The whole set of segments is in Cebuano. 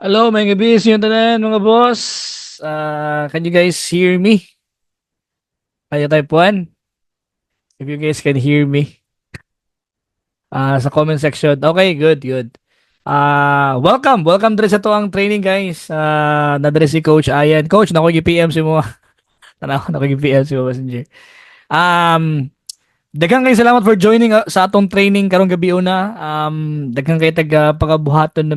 Hello, maayong gabii sa inyong tanan, mga boss. Can you guys hear me? Kaya type 1? If you guys can hear me. Sa comment section. Okay, good, good. Welcome, welcome diri sa atoang training, guys. Naa diri si Coach Ayan. Coach, naa koy PM sa imo. Tanaw, naa koy PM sa imo Messenger. Daghang kay salamat for joining sa atong training karong gabi una. Daghang kay taga pagabuhaton ng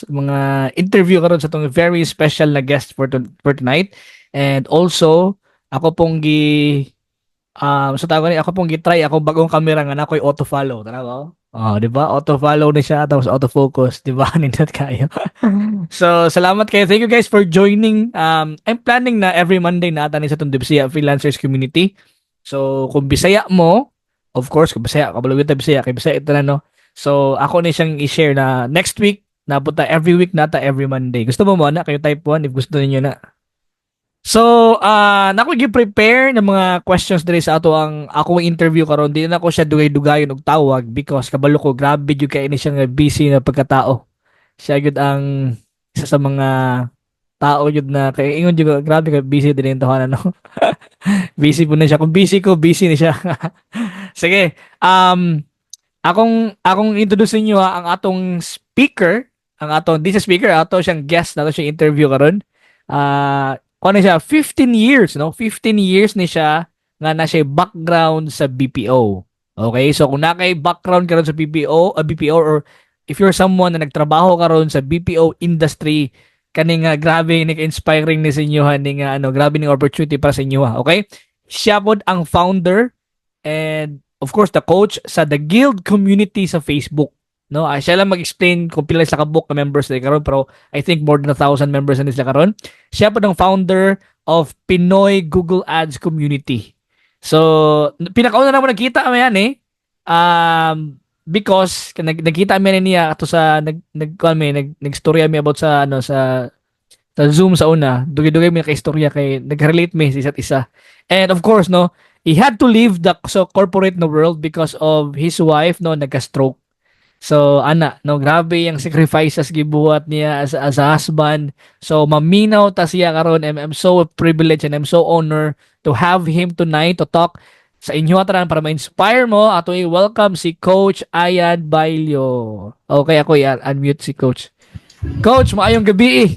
mga interview karon sa atong very special na guest for tonight. And also, ako pong gi sa tawag ni ako pong gi-try akong bagong camera nga naa koy auto follow. Tanaw ba? Oh, di ba? Auto follow ni siya tapos auto focus, di ba? Nindot kayo. So, salamat kayo. Thank you guys for joining. I'm planning na every Monday na ni sa atong Bisaya Freelancers Community. So, kung Bisaya mo, of course, kung Bisaya, kabalo ta Bisaya, kay Bisaya ito na, no? So, ako ni siyang i-share na next week, napunta every week nata every Monday. Gusto mo mo na? Kayo type 1 if gusto niyo na. So, nako gi-prepare ng mga questions diri sa ato ang akong interview karon. Di na ko siya dugay-dugayon og tawag because kabalo ko grabe jud kay ni siya nga busy na pagkatao. Siya gyud ang isa sa mga tao jud na kay ingon jud ko, grabe ka busy din yung tawanan, no. Busy po na siya. Kung busy ko, busy ni siya. Sige. Akong introduce ninyo ha, ang atong speaker, ang atong di sa speaker, ato siyang guest, nato siyang interview karon. Kuan ni siya 15 years, no? 15 years ni siya nga na siya background sa BPO. Okay? So kung naa kay background karon sa BPO, BPO or if you're someone na nagtrabaho karon sa BPO industry, kani nga grabe ni inspiring ni sa inyo ha, ni nga ano, grabe ning opportunity para sa inyo ha. Okay? Siya pod ang founder and of course the coach sa The Guild community sa Facebook. No, siya lang mag-explain kung pila sa kabuok ka members na karon, pero I think more than 1,000 members na sila karon. Siya po ang founder of Pinoy Google Ads Community. So, pinakauna na mo nagkita kami yan eh. Because nagkita kami niya ato sa nag nag kami nag nagstorya mi about sa ano sa Zoom sa una. Dugay-dugay mi nakaistorya kay nag-relate mi sa isa't isa. And of course, no, he had to leave the so corporate no world because of his wife, no, nagka-stroke. So ana, no, grabe yung sacrifices gibuhat niya as a husband. So maminaw ta siya karon and I'm so privileged and I'm so honored to have him tonight to talk sa inyo tanan para ma-inspire mo. Ato i-welcome si Coach Ayan Bailio. Okay, ako i-unmute si Coach. Coach, maayong gabi eh.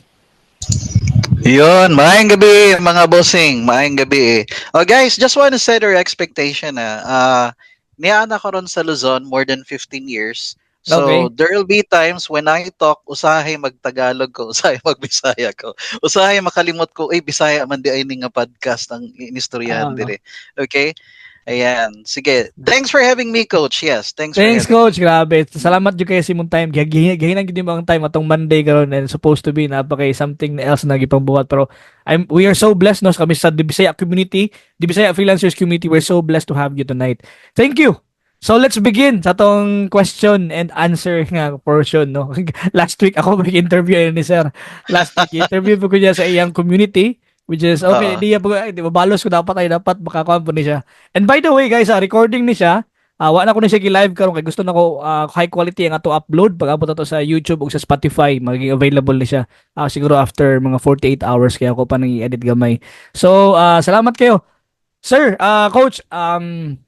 Yun, maayong gabi, mga bossing, maayong gabi eh. Oh guys, just want to set your expectation ah. Niana ko ron sa Luzon more than 15 years. So there will be times when I talk, usahay magtagalog ko, usahay magbisaya ko. Usahay makalimot ko, eh Bisaya man di ay ni nga podcast ang inistoryahan dire. Okay? Ayan, sige. Thanks for having me, Coach. Yes, thanks for Thanks, having. Coach. Grabe. Salamat jud kayo sa imong time. Gihinan gid mo ang time atong Monday karon and supposed to be naa pa kay something else na gipangbuhat pero I'm we are so blessed, no, kami sa The Bisaya community, The Bisaya Freelancers community. We're so blessed to have you tonight. Thank you. So let's begin sa atong question and answer nga portion, no. Last week ako mag-interview ni sir. Last week interview po ko niya sa iyang community which is okay, di po ay, di ba balos ko dapat ay dapat makakuha po ni siya. And by the way guys, recording ni siya. Wa na ko ni siya gi-live karon kay gusto na ko high quality ang ato upload pag abot ato sa YouTube ug sa Spotify, magiging available ni siya. Siguro after mga 48 hours kaya ako pa nang i-edit gamay. So, salamat kayo. Sir, Coach,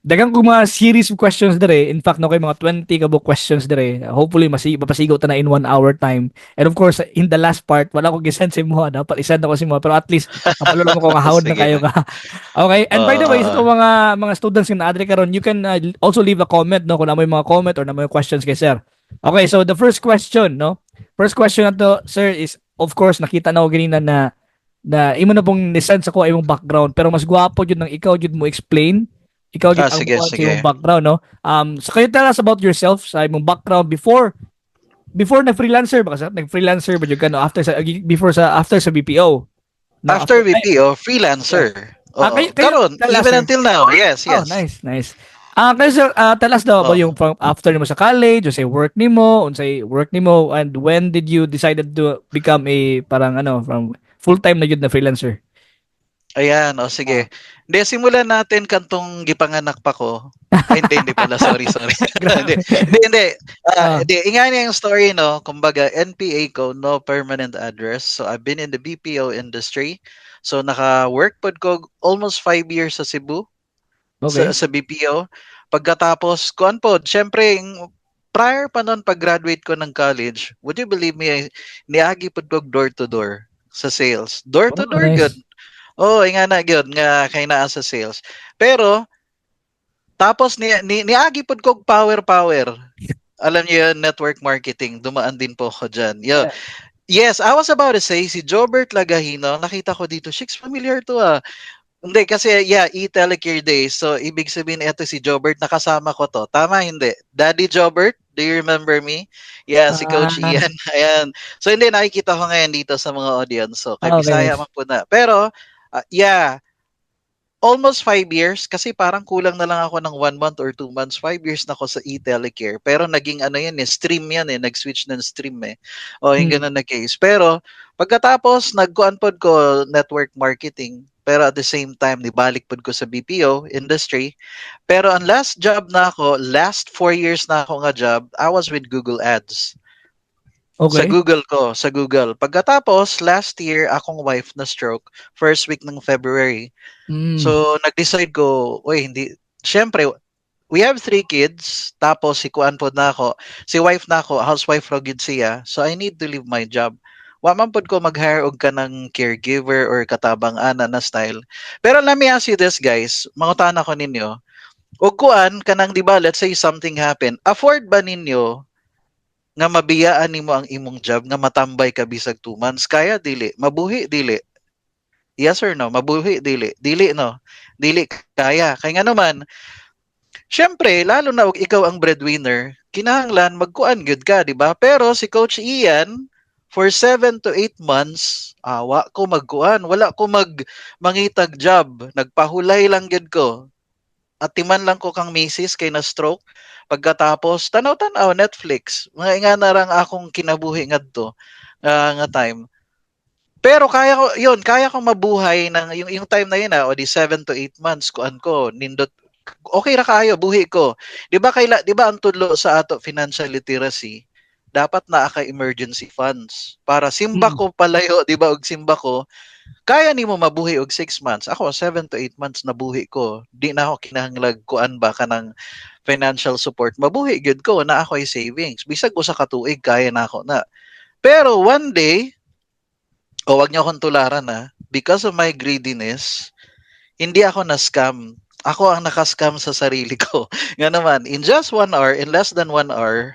daghang ko mga series of questions dire. In fact, no kay mga 20 ka buok questions dire. Hopefully mapasigo ta na in 1 hour time. And of course, in the last part, wala ko gisend sa imo. Dapat isend ako sa imo, pero at least kapalo lang ko nga hawod na Sige kayo na. ka. Okay? And by the way, sa Oo. Itong mga students nga naadri karon, you can also leave a comment, no, kung naa moy mga comment or naa moy questions kay sir. Okay, so the first question, no? First question nato, sir, is of course nakita na ko ganina na na imo na pong nisend sa ko imong background, pero mas gwapo jud nang ikaw jud mo explain, ikaw jud ang Sige, buhat sa sige. Imong background, no. So kayo tell us about yourself sa imong background before nag freelancer ba ka, sir? Nag freelancer ba jud ka, no, after sa before sa after sa BPO, no? After BPO, freelancer. Oo. Kayo Karon, tell us, even sir. until now. Yes, Oh, yes. nice, nice. Kayo sir, tell us daw about yung from after nimo sa college, unsay work nimo, unsay work nimo, and when did you decided to become a parang ano, from full-time na jud na freelancer? Ayan, o sige. Hindi, simulan natin kantong gipanganak pa ko. Ay, hindi, hindi pala. Sorry, sorry. Hindi, Grabe. hindi, hindi. Ah. Hindi, ingani ang story, no? Kumbaga, NPA ko, no permanent address. So, I've been in the BPO industry. So, naka-work pod ko almost 5 years sa Cebu sa BPO. Pagkatapos, kuan pod, syempre, yung prior pa nun pag-graduate ko ng college, would you believe me, niagi pod ko door to door sa sales. Door to Oh, door, nice. good. Oh, nga na gyud nga kay naa sa sales. Pero tapos ni niagi pod kog power power. Alam niyo yun, network marketing, dumaan din po ako diyan. Yo. Yes, I was about to say si Jobert Lagahino, nakita ko dito, shucks, familiar to ah. Hindi kasi yeah, e-telecare days. So ibig sabihin ito si Jobert, nakasama ko to. Tama hindi? Daddy Jobert, do you remember me? Yeah, si Coach Ah. Ian. Ayan. So hindi nakikita ko ngayon dito sa mga audience. So kay Bisaya nice. man po na. Pero yeah, almost 5 years kasi parang kulang na lang ako ng 1 month or 2 months. 5 years na ako sa e-telecare. Pero naging ano yan eh, stream yan eh. Nag-switch ng stream eh. O yung ganun na case. Pero pagkatapos, nagkuan pod ko network marketing. Pero at the same time, nibalik pod ko sa BPO industry. Pero ang last job na ako, last 4 years na ako nga job, I was with Google Ads. Sa Google ko, sa Google. Pagkatapos, last year, akong wife na stroke, first week ng February. So, nag-decide ko, uy, hindi, syempre, we have three kids, tapos si kuan pod na ako, si wife na ako, housewife ra gyud siya, so I need to leave my job. Wa man pod ko mag-hire og kanang caregiver or katabang ana na style. Pero let me ask you this, guys, mangutana ko ninyo. Og kuan kanang, di ba, let's say something happen, afford ba ninyo nga mabiyaan nimo ang imong job nga matambay ka bisag 2 months? Kaya dili? Mabuhi dili? Yes or no? Mabuhi dili? Dili no? Dili kaya. Kay nga naman, syempre, lalo na og ikaw ang breadwinner, kinahanglan magkuan gyud ka, di ba? Pero si Coach Ian, for 7 to 8 months, wa ko magkuan, wala ko mag mangitag job, nagpahulay lang gyud ko. Atiman lang ko kang misis kay na stroke. Pagkatapos, tanaw-tanaw Netflix. Mga nga na rang akong kinabuhi ngadto nga time. Pero kaya ko, yun, kaya ko mabuhay ng yung time na yun, o di 7 to 8 months kuan ko, nindot okay ra kaayo buhi ko. 'Di ba kaila, 'di ba ang tudlo sa ato financial literacy, dapat naa ka emergency funds para simba ko palayo, 'di ba, og simba ko, kaya nimo mabuhi og 6 months. Ako 7 to 8 months nabuhi ko. Di na ako kinahanglag kuan ba kanang financial support. Mabuhi gyud ko na ako'y savings. Bisag usa ka tuig kaya na ako na. Pero one day, o wag niyo akong tularan ah, because of my greediness, hindi ako na-scam. Ako ang naka-scam sa sarili ko. Nga naman, in just 1 hour, in less than 1 hour,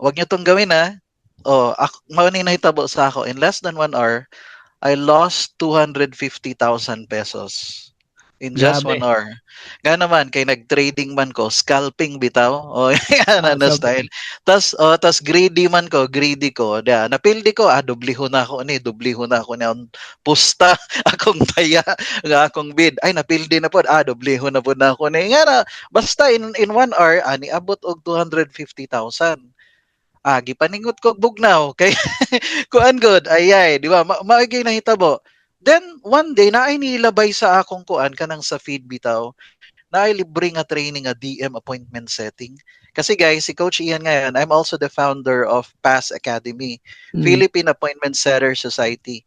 wag niyo tong gawin ah. Oh, ako, mao ni nahitabo sa ako. In less than 1 hour, I lost 250,000 pesos. In just Grabe. 1 hour. Nga naman, kay nag-trading man ko, scalping bitaw. O, yan na Scalping. style. Tas, oh, tas greedy man ko, greedy ko. Da, napildi ko, dubliho na ako ni, dubliho na ako ni ang pusta, akong taya, nga akong bid. Ay, napildi na pod, dubliho na pod na ako ni. Nga na, basta in 1 hour, ani abot og 250,000. Gipaningot ko og bugnaw kay kuan god, ayay, di ba? Maigay nahitabo. Then one day naay nilabay sa akong kuan kanang sa feed bitaw. Naay libre nga training nga DM appointment setting. Kasi guys, si Coach Ian ngayon, I'm also the founder of PASS Academy, Philippine Appointment Setter Society.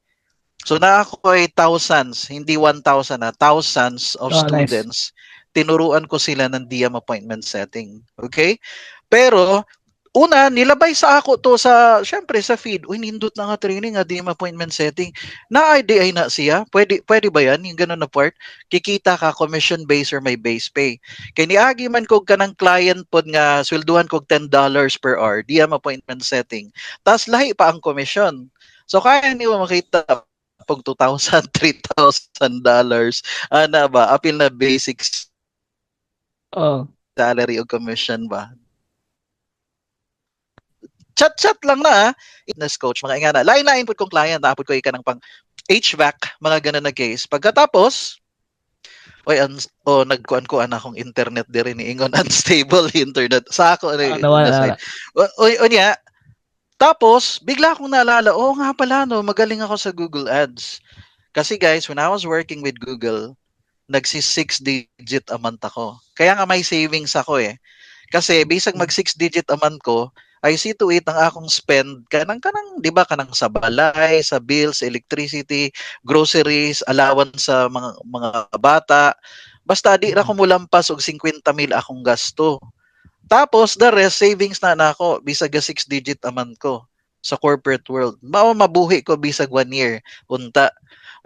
So naa ako ay thousands, hindi 1,000 na, thousands of Oh, nice. students. Tinuruan ko sila ng DM appointment setting. Okay? Pero una, nilabay sa ako to sa, syempre sa feed. Uy, nindot na nga training nga DM appointment setting. Na IDI na siya. Pwede ba yan? Yung ganun na part. Kikita ka commission base or may base pay. Kay niagi man kog kanang client pod nga swelduhan kog $10 per hour, DM appointment setting. Tas lahi pa ang commission. So kaya niyo makita pag $2,000, $3,000 ana ba, apil na basic salary o commission ba? Chat-chat lang na ah. Fitness coach, mga ingana. Lain-lain pud kong client, naapod ko kanang pang HVAC, mga ganun na case. Pagkatapos, oy, oh, nagkuan-kuan akong internet diri ni ingon unstable internet. Sa ako ni Nawala, na side. nawala. Oy, unya, tapos bigla akong naalala, oh nga pala no, magaling ako sa Google Ads. Kasi guys, when I was working with Google, nagsi 6 digit a month ako. Kaya nga may savings ako eh. Kasi bisag mag 6 digit a month ko, I see to it ang akong spend kanang, 'di ba, kanang sa balay, sa bills, electricity, groceries, allowance sa mga bata. Basta di ra ko mulampas og 50 mil akong gasto. Tapos the rest savings na nako bisag 6 digit a month ko sa corporate world. Mao mabuhi ko bisag one year unta.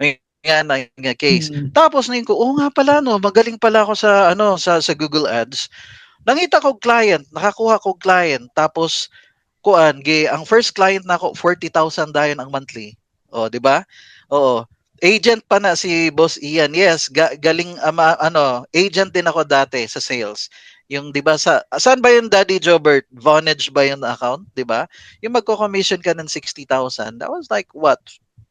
May nga na nga case. Tapos ngayon ko, oh nga pala no, magaling pala ako sa ano sa Google Ads. Nangita ko client, nakakuha ko client, tapos kuan gi ang first client nako 40,000 dayon ang monthly. Oh, di ba? Oo. Agent pa na si Boss Ian. Yes, galing ama, ano, agent din ako dati sa sales. Yung 'di ba sa saan ba yung Daddy Jobert? Vonage ba yung account, 'di ba? Yung magko-commission ka ng 60,000. That was like what,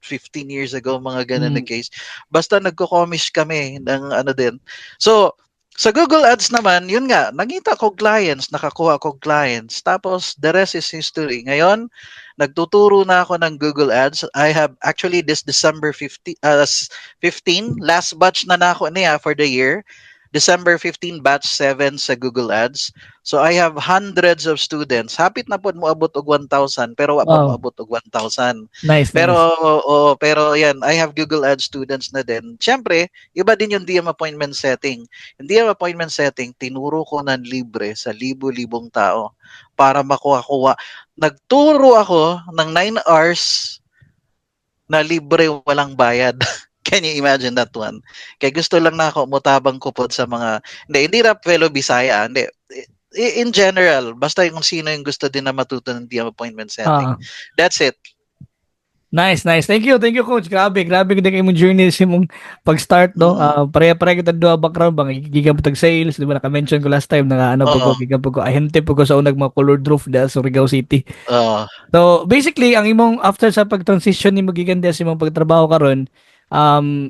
15 years ago, mga ganun na case. Basta nagko-commish kami ng ano din. So, sa Google Ads naman, yun nga, nangita ko clients, nakakuha ko clients. Tapos, the rest is history. Ngayon, nagtuturo na ako ng Google Ads. I have actually this December 50, 15, last batch na ako niya for the year. December 15 batch 7 sa Google Ads. So I have hundreds of students. Hapit na pod moabot og 1,000 pero wa pa moabot og 1,000. Nice, Pero nice. Oo, pero yan, I have Google Ads students na din. Siyempre, iba din yung DM appointment setting. Yung DM appointment setting, tinuro ko ng libre sa libo-libong tao para makuha-kuha. Nagturo ako ng 9 hours na libre, walang bayad. Can you imagine that one? Kaya gusto lang na ako mutabang ko pod sa mga hindi hindi rap fellow Bisaya, hindi, in general, basta yung sino yung gusto din na matuto ng DM appointment setting. That's it. Nice, nice. Thank you, Coach. Grabe, grabe gud kay mong journey sa imong pag-start, no. Pareha-pareha kita duha background bang gikan pa tag sales, di ba naka-mention ko last time na ano pa ko Oo. Gikan pa ko ahente pa ko sa unang mga colored roof da sa Surigao City. Oo. So, basically ang imong after sa pag-transition nimo gikan diha sa imong pagtrabaho karon,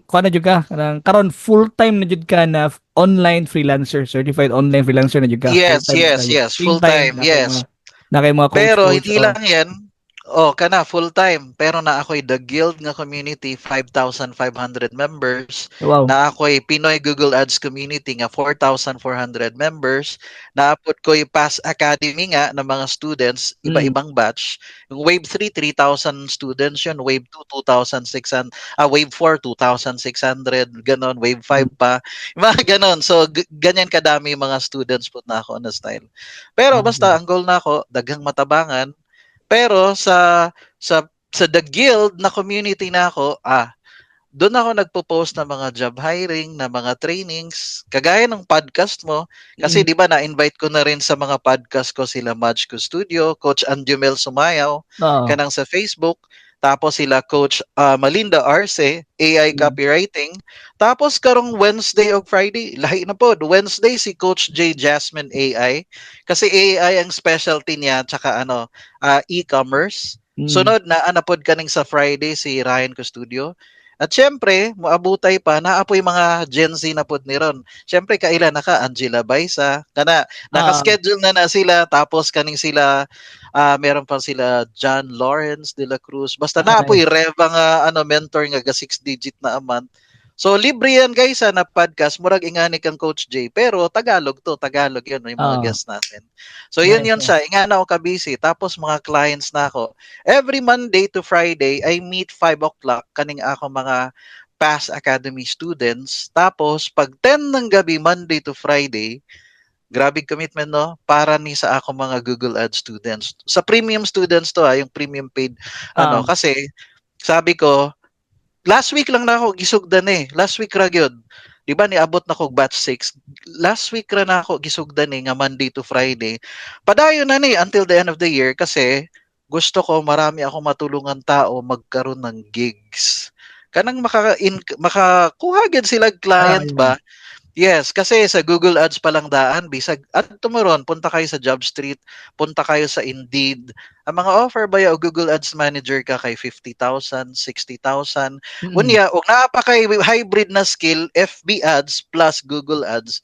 kuan na jud ka, kanang karon full time na jud ka na online freelancer, certified online freelancer na jud ka. Yes, Full-time yes, na yes, same full time time, na kay yes. mga na kay mga coach Pero coach. hindi lang yan. Oh, kana full time. Pero na ako'y The Guild nga community, 5,500 members. Na ako'y Pinoy Google Ads community nga 4,400 members. Naapot ko'y Pass Academy nga ng mga students, iba-ibang batch. Yung Wave 3, 3,000 students yun. Wave 2, 2,600. Wave 4, 2,600. Ganon. Wave 5 pa. Yung mga ganon. So, ganyan kadami yung mga students po na ako na style. Pero basta ang goal na ako, daghang matabangan. Pero sa The Guild na community na ako, doon ako nagpo-post ng mga job hiring, na mga trainings, kagaya ng podcast mo. Kasi 'di ba na-invite ko na rin sa mga podcast ko sila Majco Studio, Coach Anjumel Sumayaw, kanang sa Facebook. Tapos sila Coach Malinda Arce, AI copywriting. Tapos karong Wednesday o Friday, lahi na po. Wednesday si Coach J Jasmine AI kasi AI ang specialty niya tsaka ano, e-commerce. Sunod na ana pod kaning sa Friday si Ryan Custudio. At syempre, moabutay pa naapoy mga Gen Z na pod ni ron. Syempre kaila na ka Angela Baisa, kana naka-schedule na na sila, tapos kaning sila meron pa sila John Lawrence de la Cruz. Basta naapoy Reva nga ano mentor nga ga 6 digit na a month. So libre yan guys ha, na podcast, murag ingani kang Coach J, pero Tagalog to, Tagalog yun yung mga guests natin. So yun yun siya, ingana ako ka-busy. Tapos mga clients na ako. Every Monday to Friday I meet 5 o'clock kaning ako mga Pass Academy students. Tapos pag 10 ng gabi Monday to Friday, grabe commitment no, para ni sa ako mga Google Ads students. Sa premium students to ha, yung premium paid ano kasi sabi ko last week lang na ako gisugdan eh. Last week ra gyud. Di ba niabot na ko batch 6. Last week ra na ako gisugdan eh nga Monday to Friday. Padayon na ni until the end of the year kasi gusto ko marami ako matulungan tao magkaroon ng gigs. Kanang makakuha gyud sila client ba? Yes, kasi sa Google Ads pa lang daan, bisag adto mo ron, punta kayo sa JobStreet, punta kayo sa Indeed. Ang mga offer ba o Google Ads Manager ka kay 50,000, 60,000. Unya, og naa pa kay hybrid na skill, FB Ads plus Google Ads,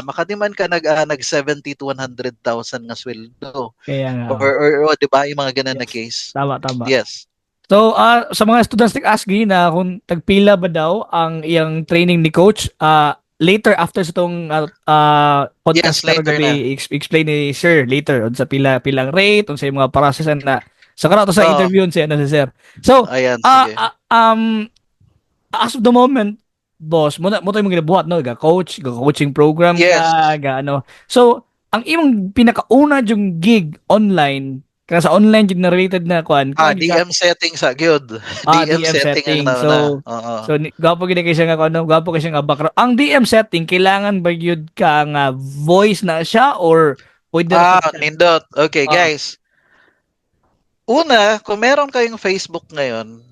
makadiman ka nag 70 to 100,000 nga sweldo. Kaya nga. Or, di ba, yung mga ganun na case. Tama, tama. Yes. So, sa mga students nag-ask na kung tagpila ba daw ang iyang training ni coach, later after sa tong podcast Yes, later. Gabi, explain ni sir later on sa pila pilang rate, unsa yung mga process na sa karato sa Oo. Interview siya na si sir. So, Ayan, sige. As of the moment, boss, mo na mo to yung ginabuhat, no? Ga coach, ga coaching program ka, ga ano. So, ang imong pinakauna yung gig online, kaya sa online jud na related na kuan. Ah, Kuan gyud DM setting sa gyud. Ah, DM DM setting setting. ang nauna. Oo. So gwapo gid kay siya nga kuan, gwapo kay siya nga background. Ang DM setting, kailangan ba gyud ka nga voice na siya or pwede ra Ah, nindot. Okay, guys. Una, kung meron kayong Facebook ngayon,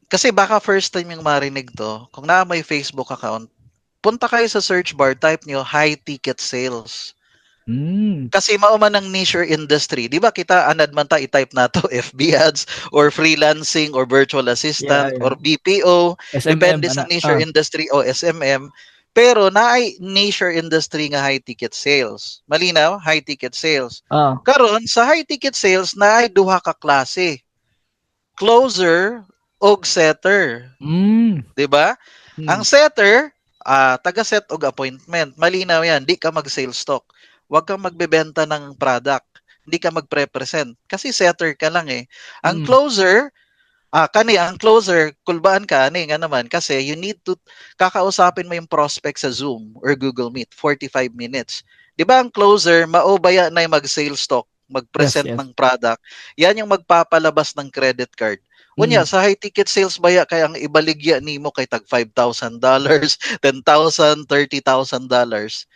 kasi baka first time yung marinig to, kung naa may Facebook account, punta kayo sa search bar, type nyo "high ticket sales". Kasi mao man ang niche or industry. Di ba kita anad man ta i-type nato FB ads or freelancing or virtual assistant or BPO, SMM, depende sa ana. niche or industry o SMM. Pero naay niche or industry nga high ticket sales. Malinaw? High ticket sales. Karon sa high ticket sales naay duha ka klase. Closer og setter, 'di ba? Ang setter, taga-set og appointment. Malinaw 'yan, di ka mag-sales talk. Huwag kang magbebenta ng product. Hindi ka magpre-present kasi setter ka lang eh. Ang closer, kani ang closer, kulbaan ka ani nga naman kasi you need to kakausapin mo yung prospect sa Zoom or Google Meet 45 minutes. 'Di ba ang closer mao baya na yung mag-sales talk, mag-present ng product. Yan yung magpapalabas ng credit card. Unya sa high ticket sales baya kay ang ibaligya nimo kay tag $5,000, $10,000, $30,000.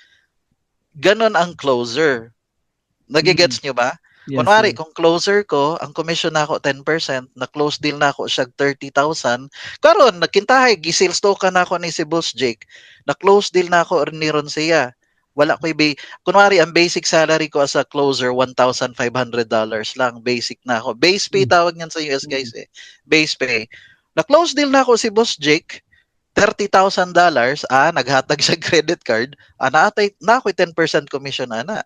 Ganon ang closer. Nagigets nyo ba? Yes, Kunwari, yes. kung closer ko, ang commission na ako 10%, na close deal na ako siya 30,000. Karon nagkintahay, gi-sales talk na ako ni si Boss Jake. Na close deal na ako ni ron siya. Wala ko kunwari ang basic salary ko as a closer, $1,500 lang, basic na ako. Base pay tawag niyan sa US, guys, eh. Base pay. Na close deal na ako si Boss Jake, $30,000, naghatag siya credit card, naatay na ako 10% commission ana.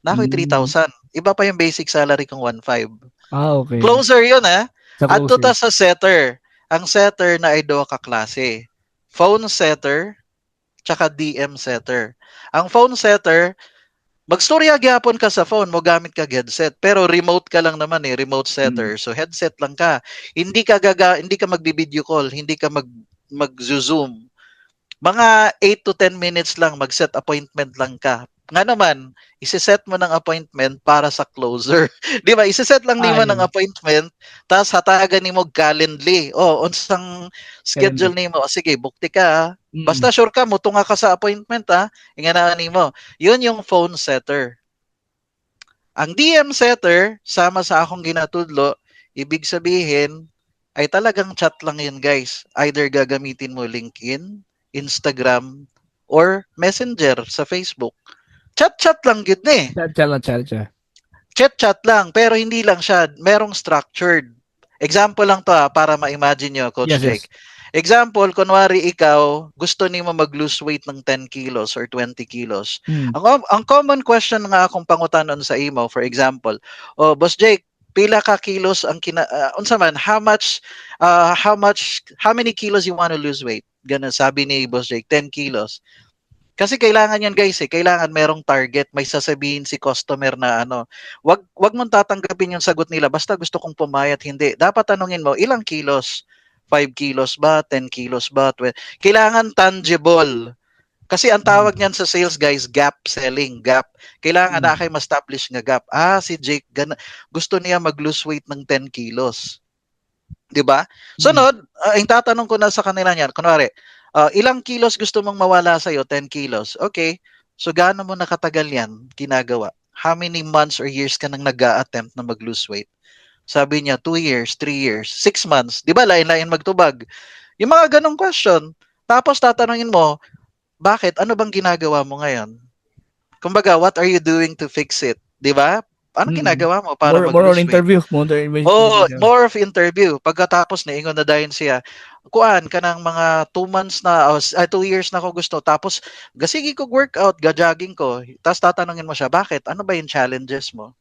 Na ako'y 3,000. Iba pa yung basic salary kong 1.5. Closer yun ah. Sa Adto closer. Ta sa setter. Ang setter na ay duha ka klase. Phone setter tsaka DM setter. Ang phone setter, magstorya gyapon ka sa phone mo, gamit ka headset, pero remote ka lang naman eh, remote setter. So headset lang ka. Hindi ka magbi-video call, hindi ka mag-Zoom. Mga 8 to 10 minutes lang, mag-set appointment lang ka. Nga naman, isi-set mo ng appointment para sa closer. Di ba? Isi-set lang nimo ng appointment, tapos hatagan nimo Calendly. Oh, unsang schedule nimo? O, sige, bukti ka, ah. Basta sure ka, mutunga ka sa appointment ah. Ingana nimo. Yun yung phone setter. Ang DM setter, sama sa akong ginatudlo, ibig sabihin, ay talagang chat lang yun, guys. Either gagamitin mo LinkedIn, Instagram, or Messenger sa Facebook. Chat-chat lang gid ni. Chat, chat lang, chat, chat. Chat-chat lang, pero hindi lang siya. Merong structured. Example lang to ah, para ma-imagine nyo, Coach Jake. Example, kunwari ikaw, gusto nimo mag-lose weight ng 10 kilos or 20 kilos. Ang common question nga akong pangutanon sa imo, for example, "Oh, Boss Jake, pila ka kilos ang kina unsa man, how much how many kilos you want to lose weight?" Ganun sabi ni Boss Jake, "10 kilos." Kasi kailangan yan, guys, eh. Kailangan merong target, may sasabihin si customer na ano. Wag mong tatanggapin yung sagot nila basta "Gusto kong pumayat," hindi. Dapat tanungin mo, ilang kilos? 5 kilos ba? 10 kilos ba? 20? Kailangan tangible. Kasi ang tawag niyan sa sales, guys, gap selling, gap. Kailangan na kay ma-establish nga gap. Ah, si Jake gusto niya mag-lose weight ng 10 kilos. 'Di ba? Sunod, ang tatanong ko na sa kanila niyan, kunwari, "Ilang kilos gusto mong mawala sa iyo?" "10 kilos." "Okay. So gaano mo nakatagal 'yan ginagawa? How many months or years ka nang nag-a-attempt na mag-lose weight?" Sabi niya, 2 years, 3 years, 6 months. 'Di ba lain-lain magtubag? Yung mga ganong question. Tapos tatanungin mo, "Bakit? Ano bang ginagawa mo ngayon?" Kumbaga, what are you doing to fix it? 'Di ba? Anong ginagawa mo para More on mag-lose weight? Interview. More on interview. Oh, more of interview. Pagkatapos niingon na dayon siya, "Kuan kanang mga 2 months na, oh, 2 years na ako gusto." Tapos gasige ko workout, ga-jogging ko. Tapos tatanungin mo siya, "Bakit? Ano ba yung challenges mo?"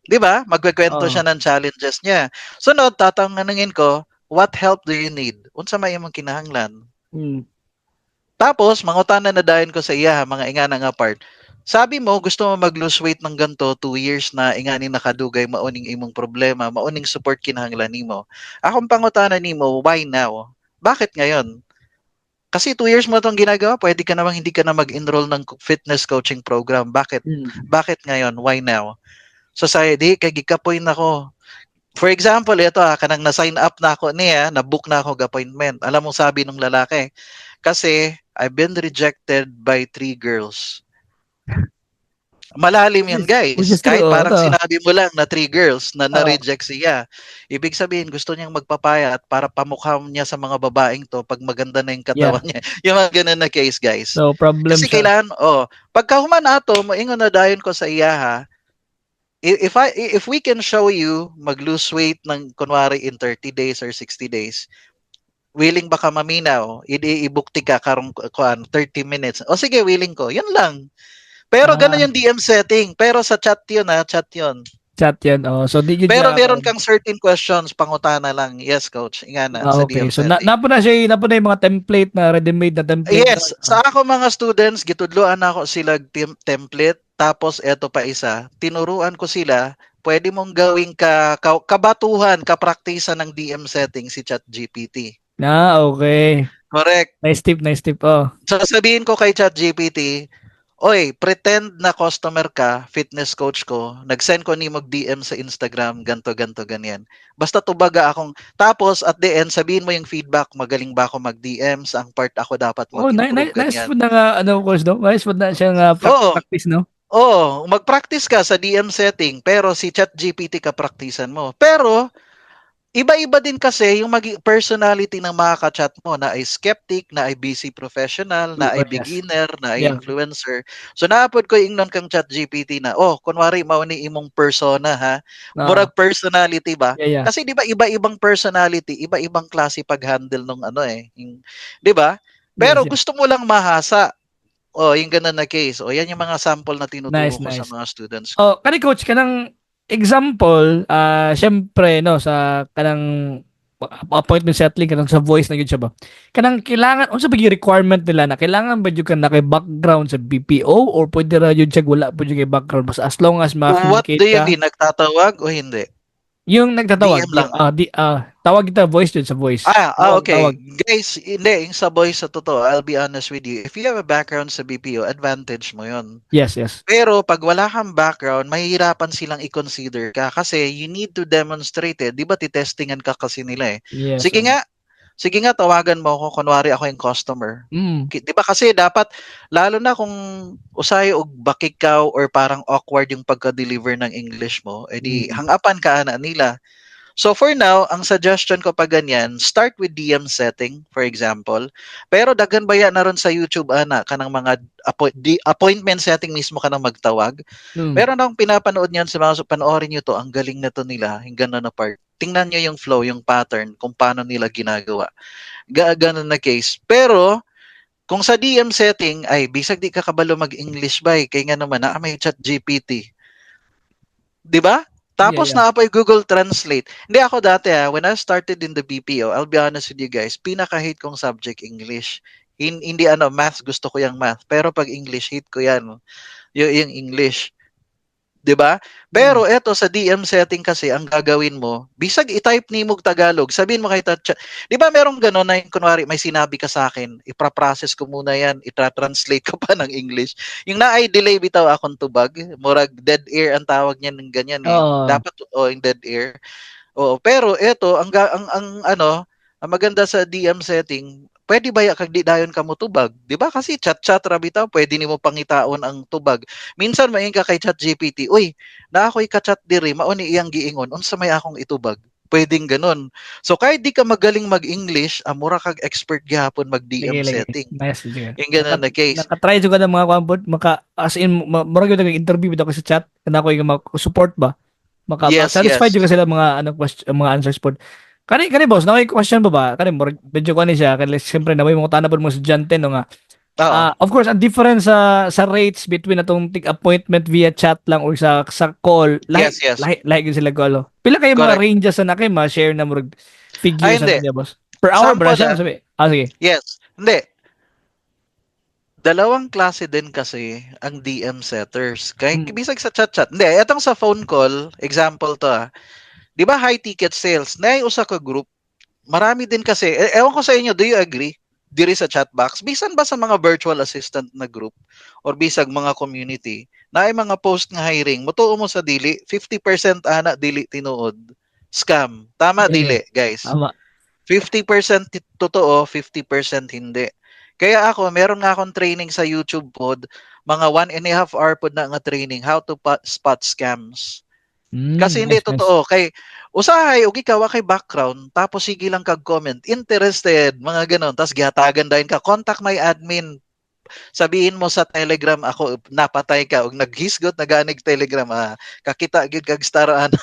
'Di ba? Magkukwento Oo. Siya ng challenges niya. Sunod, tatanungin ko, "What help do you need? Unsa may imong kinahanglan?" Tapos mangutana na dayon ko sa iya, mga ingana nga part. Sabi mo gusto mo mag-lose weight ng ganto, 2 years na ingani nakadugay mao ning imong problema, mao ning support kinahanglan nimo. Akong pangutana nimo, why now? Bakit ngayon? Kasi 2 years mo 'tong ginagawa, pwede ka namang hindi ka na mag-enroll ng fitness coaching program. Bakit? Bakit ngayon? Why now? So say, di kay gikapoy na ko. For example, ito kanang na-sign up na ako niya, na-book na ako og appointment. Alam mo sabi ng lalaki, "Kasi I've been rejected by three girls." Malalim yun, guys. Which is true, Kahit parang ito. Sinabi mo lang na three girls na na-reject siya. Ibig sabihin, gusto niyang magpapayat para pamukha niya sa mga babaeng to pag maganda na yung katawan niya. Yung mga ganun na case, guys. So problem Kasi siya. Kailangan, oh, pagka human ato, moingon na dayon ko sa iya ha, if we can show you mag-lose weight ng kunwari in 30 days or 60 days, willing ba ka maminaw? I-ibukti ka karong kuan 30 minutes. O sige, willing ko. Yun lang. Pero ganun yung DM setting. Pero sa chat yun ha, chat yun. Chat yan. Oh. So di gyud Pero siya- meron kang certain questions, pangutana lang. Yes, coach. Ingana sa DM So setting. napo na yung mga template na ready-made na template. Yes, sa ako mga students, gitudloan ako sila template. Tapos eto pa isa, tinuruan ko sila, pwede mong gawing kabatuhan, kapraktisan ng DM setting si ChatGPT. Na, okay. Correct. Nice tip, nice tip. Oh. So sabihin ko kay ChatGPT, "Oy, pretend na customer ka, fitness coach ko, nag-send ko ni mag DM sa Instagram, ganto, ganto, ganyan. Basta tubaga akong," tapos at the end, sabihin mo yung feedback, magaling ba ako mag-DM, saang part ako dapat Oh, mag-improve, nice ganyan. Food na nga, ano, course, no? Nice food na siya nga practice, no? Oo, mag-practice ka sa DM setting, pero si ChatGPT ka praktisan mo. Pero iba-iba din kasi yung personality ng mga ka-chat mo na ay skeptic, na ay busy professional, na ay beginner, na ay influencer. So naapod ko ingnon kang ChatGPT na, "Oh, kunwari mao ni imong persona ha." Murag personality ba? Yeah. Kasi 'di ba iba-ibang personality, iba-ibang klase pag-handle nung ano eh, yung, 'di ba? Pero Yes. gusto mo lang mahasa. Oh, yung ganun na case. Oh, yan yung mga sample na tinuturo ko sa mga students. Oh, kani coach, kanang example, syempre no, sa kanang appointment settling, kanang sa voice na gyud siya ba. Kanang kailangan unsa ba yung requirement nila na kailangan ba jud ka na kay background sa BPO or pwede ra jud siya wala pud jud kay background, basta as long as What ma-communicate do you ka? Mean? Nagtatawag o hindi? Yung nagtatawag, DM lang. Yung, tawag kita voice jud sa voice. Ah, Tawag, okay. tawag. Guys, hindi. Yung sa voice, sa totoo, I'll be honest with you. If you have a background sa BPO, advantage mo yun. Pero pag wala kang background, mahihirapan silang i-consider ka kasi you need to demonstrate eh. Di ba titestingan ka kasi nila eh. Sige nga, sige nga, tawagan mo ako. Kunwari ako yung customer. Di ba kasi dapat, lalo na kung usay og bakikaw or parang awkward yung pagka-deliver ng English mo, edi hangapan ka ana nila. So for now, ang suggestion ko pag ganyan, start with DM setting, for example. Pero daghan baya na ron sa YouTube ana kanang mga appointment setting mismo ka nang magtawag. Meron akong pinapanood niyan sa mga, so panoorin niyo to, ang galing na to nila, yung ganun na part. Tingnan niyo yung flow, yung pattern, kung paano nila ginagawa. Ganun na case. Pero kung sa DM setting, ay, bisag di ka kabalo mag-English bay, kay nga naman, naa may ChatGPT. 'Di ba? Tapos naa pa'y Google Translate. Hindi ako dati ah, when I started in the BPO, I'll be honest with you guys, pinaka-hate kong subject English. Hindi ano, math, gusto ko yung math. Pero pag English, hate ko yan. Yung English. 'Di ba? Pero eto sa DM setting kasi ang gagawin mo, bisag i-type nimo og Tagalog, sabihin mo kay 'di ba merong gano'n na yung kunwari may sinabi ka sa akin, ipra-process ko muna 'yan, itra-translate ko pa ng English. Yung naay delay bitaw akong tubag, murag dead air ang tawag niyan ng ganyan eh. Dapat, oh, yung dead air. Oo, pero eto ang ang ano, ang maganda sa DM setting, pwede ba ya kag di dayon ka motubag, 'di ba? Kasi chat-chat ra bitaw, pwede nimo pangitaon ang tubag. Minsan moingon ka kay ChatGPT, "Uy, naa ko'y ka-chat diri, mao ni iyang giingon, unsa may akong itubag?" Pwedeng ganun. So kahit di ka magaling mag-English, mura kag expert gihapon mag-DM Lagi, lagi. Setting. Nice, sige. Yung ganun na case. Naka-try jud ka ng mga kuan pod, maka as in murag gyud nag-interview bitaw ko sa chat, kana ko yung support ba? Maka satisfied jud ka sila mga ano question, mga answers pod. Kani kani boss, na may question ba ba? Kani murag medyo kuan ni siya, kani siyempre na may mga tanapon mo estudyante no nga. Oo. Ah, of course, ang difference sa rates between atong tig appointment via chat lang or sa call, lahi lahi lahi gyud sila call. Oh. Pila kayo mga Correct. Ranges na kay ma-share na murag Ay, figures hindi. na niya, boss? Per hour ba Sample, siya? ah. Sabi. Ah, sige. Yes. Hindi. Dalawang klase din kasi ang DM setters. Kay bisag sa chat-chat. Hindi, etong sa phone call, example to ah. 'Di ba high ticket sales, naay usa ka group. Marami din kasi, eh, ewan ko sa inyo, do you agree? Diri sa chat box, bisan ba sa mga virtual assistant na group or bisag mga community, naay mga post nga hiring, mutuo mo sa dili, 50% ana dili tinuod. Scam. Tama dili, guys? Tama. 50% totoo, 50% hindi. Kaya ako, meron nga akong training sa YouTube pod, mga 1.5 hour pod na nga training, how to spot scams. Kasi hindi Nice, nice. Totoo. Kay usahay, og ikaw wa kay background, tapos sige lang kag comment, interested, mga ganon. Tapos gihatagan dayon ka, "Contact my admin." Sabihin mo sa Telegram ako, napatay ka, og naghisgot na ganig Telegram, ah, kakita gyud kag star ana,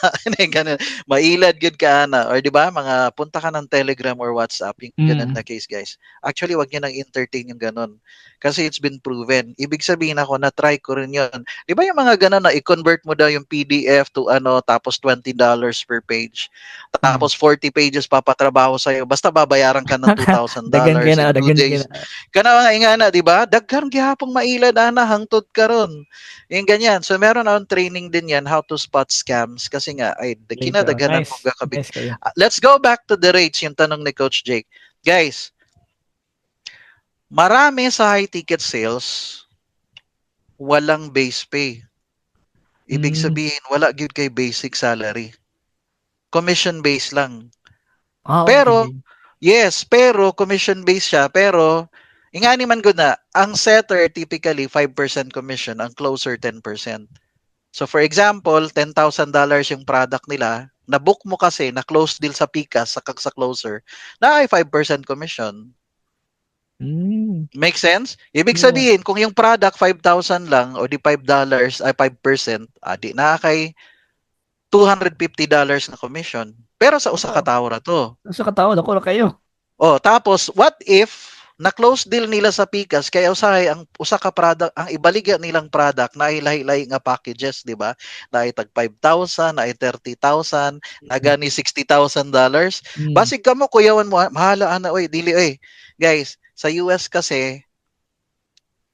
ganun. Mailad gyud ka ana, or di ba mga punta ka ng Telegram or WhatsApp, yung ganun na case, guys. Actually, wag niyo nang entertain yung ganun. Kasi it's been proven. Ibig sabihin ako, na-try ko rin yun. Di ba yung mga ganun na i-convert mo daw yung PDF to ano, tapos $20 per page. Tapos 40 pages papatrabaho sa'yo. Basta babayaran ka ng $2,000 Daghan kay na, in 2 daghan kay days. na. Kana mga ingana, di ba? Daghan gihapong mailad ana hangtod karon. Yung ganyan. So meron akong training din yan how to spot scams kasi nga ay kinadaghanan Nice. ko gakabig. Nice kayo. Ah, let's go back to the rates, yung tanong ni Coach Jake. Guys, marami sa high ticket sales walang base pay. Ibig sabihin, wala gyud kay basic salary. Commission based lang. Pero yes, pero commission based siya, pero ingani man gud na, ang setter typically 5% commission, ang closer 10%. So for example, $10,000 yung product nila, na-book mo kasi, na close deal sa pikas, sa closer, na ay 5% commission. Make sense? Ibig sabihin, kung yung product 5,000 lang o di $5 ay 5%, adi na kay $250 na commission. Pero sa usa ka tawo ra to. Sa katawo, dako na kayo. Oh, tapos what if na close deal nila sa Pikas kaya usahay ang usa ka product ang ibaligya nilang product na lahi-lahi nga packages, di ba? Na ay tag 5,000, na ay 30,000, na gani $60,000. Basig kamo kuyawan mo, mahala ana oy, dili oy. Guys, sa US kasi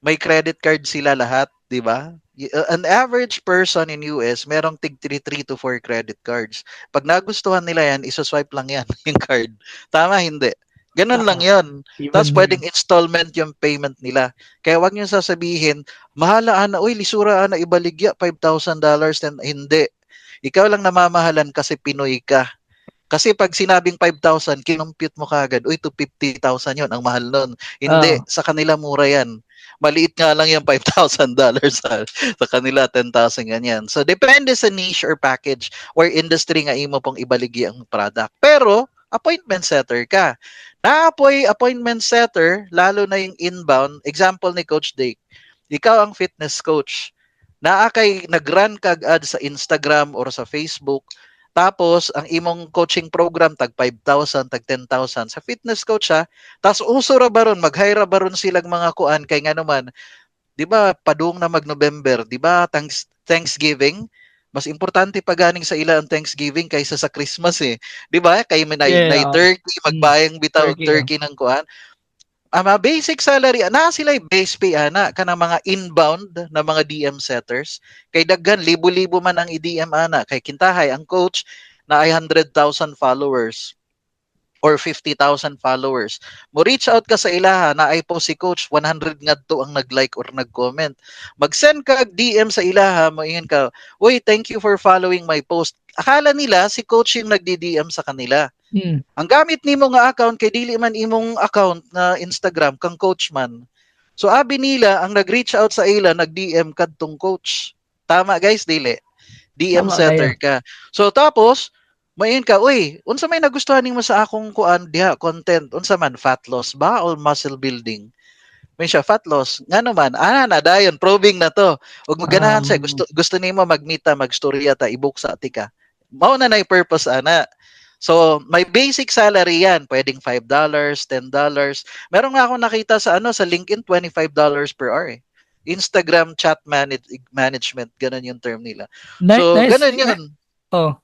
may credit card sila lahat, di ba? An average person in US merong tig 3 3 to 4 credit cards. Pag nagustuhan nila yan, iso-swipe lang yan yung card. Tama, hindi? Ganun lang 'yon. Even Tapos pwedeng installment yung payment nila. Kaya wag niyo sasabihin, "Mahala ana, oy, lisura ana ibaligya $5,000." Then hindi. Ikaw lang namamahalan kasi Pinoy ka. Kasi pag sinabing 5,000, kinompute mo kagad, "Uy, to 50,000 yun, ang mahal nun." Hindi, sa kanila mura yan. Maliit nga lang yung $5,000 sa kanila, 10,000 ganyan. So, depende sa niche or package or industry nga imo pong ibaligi ang product. Pero, appointment setter ka. Naapoy appointment setter, lalo na yung inbound, example ni Coach Dake, ikaw ang fitness coach. Naa kay nag-run kag ad sa Instagram or sa Facebook, tapos ang imong coaching program tag 5,000, tag 10,000 sa fitness coach ha. Tapos uso ra baron, mag-hire ra baron silang mga kuan kay ngano man, 'di ba padung na mag-November, 'di ba Thanksgiving, mas importante pa ganing sa ila ang Thanksgiving kaysa sa Christmas eh. 'Di ba? Kay may nay turkey, magbayang bitaw og Turkey, oh. turkey ng kuan. Ang mga basic salary, na sila base pay ana kanang mga inbound na mga DM setters kay daghan libo-libo man ang i-DM ana kay kintahay ang coach na ay 100,000 followers or 50,000 followers. Mo reach out ka sa ilaha na ay po si coach 100 ngadto ang nag-like or nag-comment. Mag-send ka og DM sa ilaha, moingon ka, "Uy, thank you for following my post." Akala nila si coach yung nagdi-DM sa kanila. Ang gamit nimo nga account kay dili man imong account na Instagram kang coach man. So abi nila ang nag-reach out sa ila nag-DM kadtong coach. Tama guys, dili? DM Tama setter ka. So tapos main ka, "Uy, unsa may nagustuhan nimo sa akong kuan diha content? Unsa man, fat loss ba or muscle building?" May siya, "Fat loss." Ngano man, ana na dayon probing na to. Ug maganahan siya, gusto gusto nimo mag-meet ta, magstorya ta, ibuksa ti ka. Mao na nay purpose ana. So, may basic salary yan. Pwedeng $5, $10. Meron nga ako nakita sa ano sa LinkedIn, $25 per hour eh. Instagram chat management, ganun yung term nila. So, Nice. Ganun yun. Oh.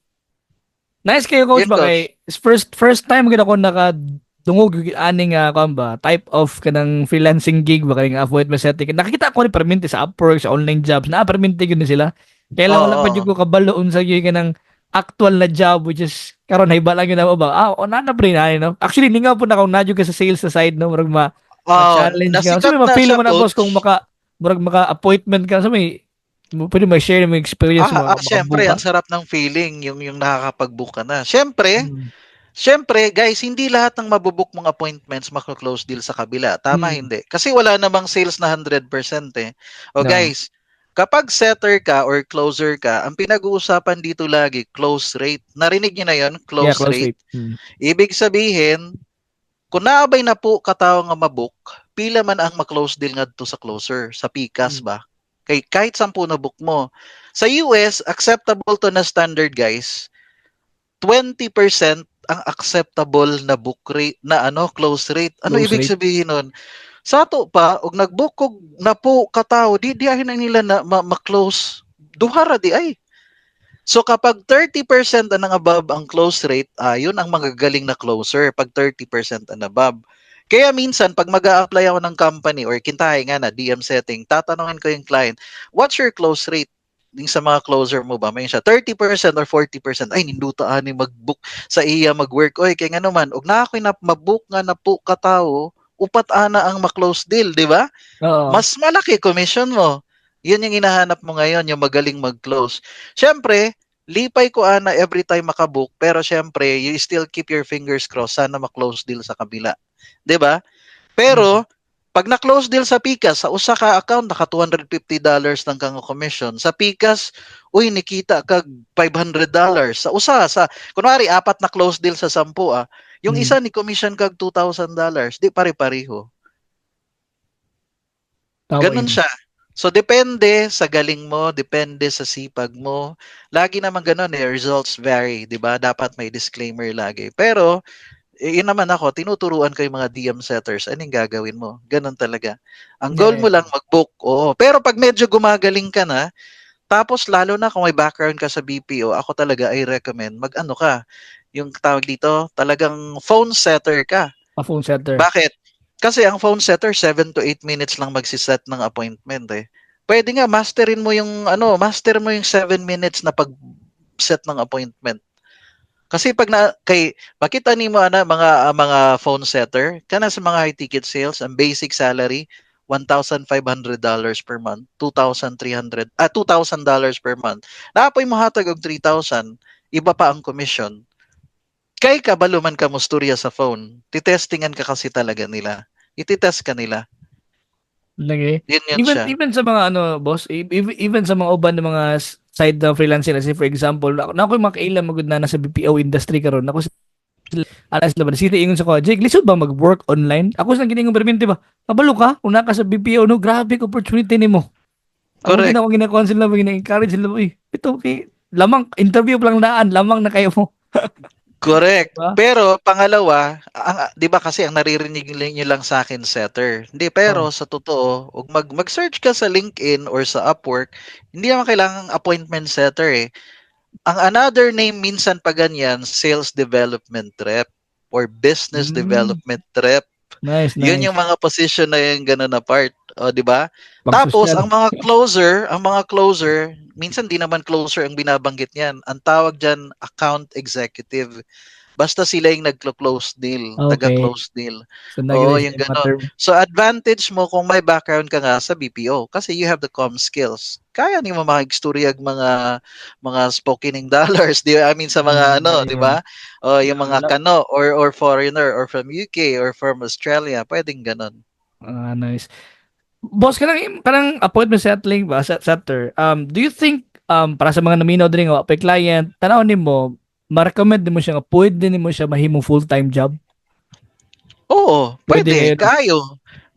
Nice kayo, Coach, Yun, ba Coach. Kay first first time gid ako naka dungog aning kuan ba, type of kanang freelancing gig ba, kaning appointment setting. Nakita ko ni perminti sa Upwork, sa online jobs na perminti gyud ni sila. Kaya lang wala pa jud ko kabalo unsa gyud kanang actual na job, which is karon hibala gyud na ba. Ah, o na na pre na, no. Actually, ningaw po na kung na ka sa sales sa side, no, murag ma Oh, challenge ka. nasikat So, na ma-feel siya, mo na, boss, Coach. Kung maka murag maka appointment ka sa may pwede ma-share mo experience mo Syempre, makabook ang sarap ng feeling yung nakakapag-book ka na. Syempre, syempre, guys, hindi lahat ng mabubook mong appointments mako-close deal sa kabila. Tama, hindi? Kasi wala namang sales na 100% eh. O No. guys, kapag setter ka or closer ka, ang pinag-uusapan dito lagi, close rate. Narinig niyo na yon, close Yeah, close rate. rate. Ibig sabihin, kung naabay na po katawo nga mabook, pila man ang ma-close deal ngadto sa closer, sa pikas ba? Kay kahit 10 na book mo. Sa US, acceptable to na standard, guys. 20% ang acceptable na book rate na ano, close rate. Ano Close ibig rate. Sabihin nun? Sa ato pa, og nag-book og napo katawo, di ahin na nila na ma-close. Duha ra di ay. So kapag 30% and above ang close rate, yun ang magagaling na closer pag 30% and above. Kaya minsan pag mag apply ako ng company or kintahay nga na DM setting, tatanungin ko yung client, "What's your close rate?" Yung sa mga closer mo ba, may siya 30% or 40%. "Ay, ninduta ani mag-book sa iya mag-work. Oy, kay nga naman, og naa ko'y na mabook nga napo katawo, upat ana ang ma-close deal," di ba? Oo. Mas malaki commission mo. Yun yung hinahanap mo ngayon, yung magaling mag-close. Siyempre, lipay ko ana every time makabook, pero siyempre, you still keep your fingers crossed, sana ma-close deal sa kabila. 'Di ba? Pero, pag na-close deal sa Pikas, sa usa ka account, naka $250 lang kang commission. Sa Pikas, uy, nikita kag $500. Sa usa, sa, kunwari, apat na close deal sa 10, ah. Yung isa ni commission kag $2,000. Di pare-pareho. Tama Ganun yun. Siya. So depende sa galing mo, depende sa sipag mo. Lagi naman ganun eh, results vary, 'di ba? Dapat may disclaimer lagi. Pero eh, yun naman ako, tinuturuan ko yung mga DM setters, anong gagawin mo? Ganun talaga. Ang goal mo lang mag-book, oo. Pero pag medyo gumagaling ka na, tapos lalo na kung may background ka sa BPO, ako talaga ay recommend mag-ano ka, yung tawag dito, talagang phone setter ka. A phone setter. Bakit? Kasi ang phone setter, 7 to 8 minutes lang magsiset ng appointment eh. Pwede nga masterin mo yung ano, master mo yung 7 minutes na pag set ng appointment. Kasi pag na kay makita nimo ana mga phone setter kana sa mga high ticket sales, ang basic salary $1,500 per month, 2,300 $2,000 per month. Naa poy mohatag og 3,000, iba pa ang commission. Kay kabalo man ka musturya sa phone, titestingan ka kasi talaga nila. Ititest ka nila. Lagi. Yun yun Even siya. Even sa mga ano, boss, even sa mga uban ng mga side na freelancing, let's say for example, ako na ako yung makaila magud na nasa BPO industry karon. Ako sila alas laban city ingon sa ko, "Jake, lisod ba mag-work online?" Ako sa giningon perminti ba? "Kabalo ka, una ka sa BPO, no, grabe ka opportunity nimo." Ako gina ko ginakuan sila, gina-encourage sila, "Uy, ito okay. Lamang interview pa lang daan, lamang na kayo mo." Correct. Diba? Pero pangalawa, ang 'di ba kasi ang naririnig niyo lang sa akin, setter. Hindi, pero sa totoo, ug mag-search ka sa LinkedIn or sa Upwork, hindi naman kailangang appointment setter eh. Ang another name minsan pa ganyan, sales development rep or business development rep. Nice, Yun nice. yung mga position na yung ganun na part. O, di ba? Pang Tapos social. ang mga closer, minsan di naman closer ang binabanggit niyan. Ang tawag diyan, account executive. Basta sila yung naglo-close deal, taga-close deal. So, Oo, nagre yung mga gano'n. term. So advantage mo kung may background ka nga sa BPO kasi you have the com skills. Kaya nimo makigstorya mga spoken in dollars, di ba? I mean, sa mga ano, di ba? O yung mga Wala. Kano or foreigner or from UK or from Australia, pwedeng ganun. Ah, nice. Boss, kanang appointment settling ba, setter. Do you think para sa mga naminaw diri nga wa pay client, tan-aw nimo, ma-recommend nimo siya nga pwede nimo siya mahimong full-time job? Oo, Pwede pwede, kayo, no? kayo.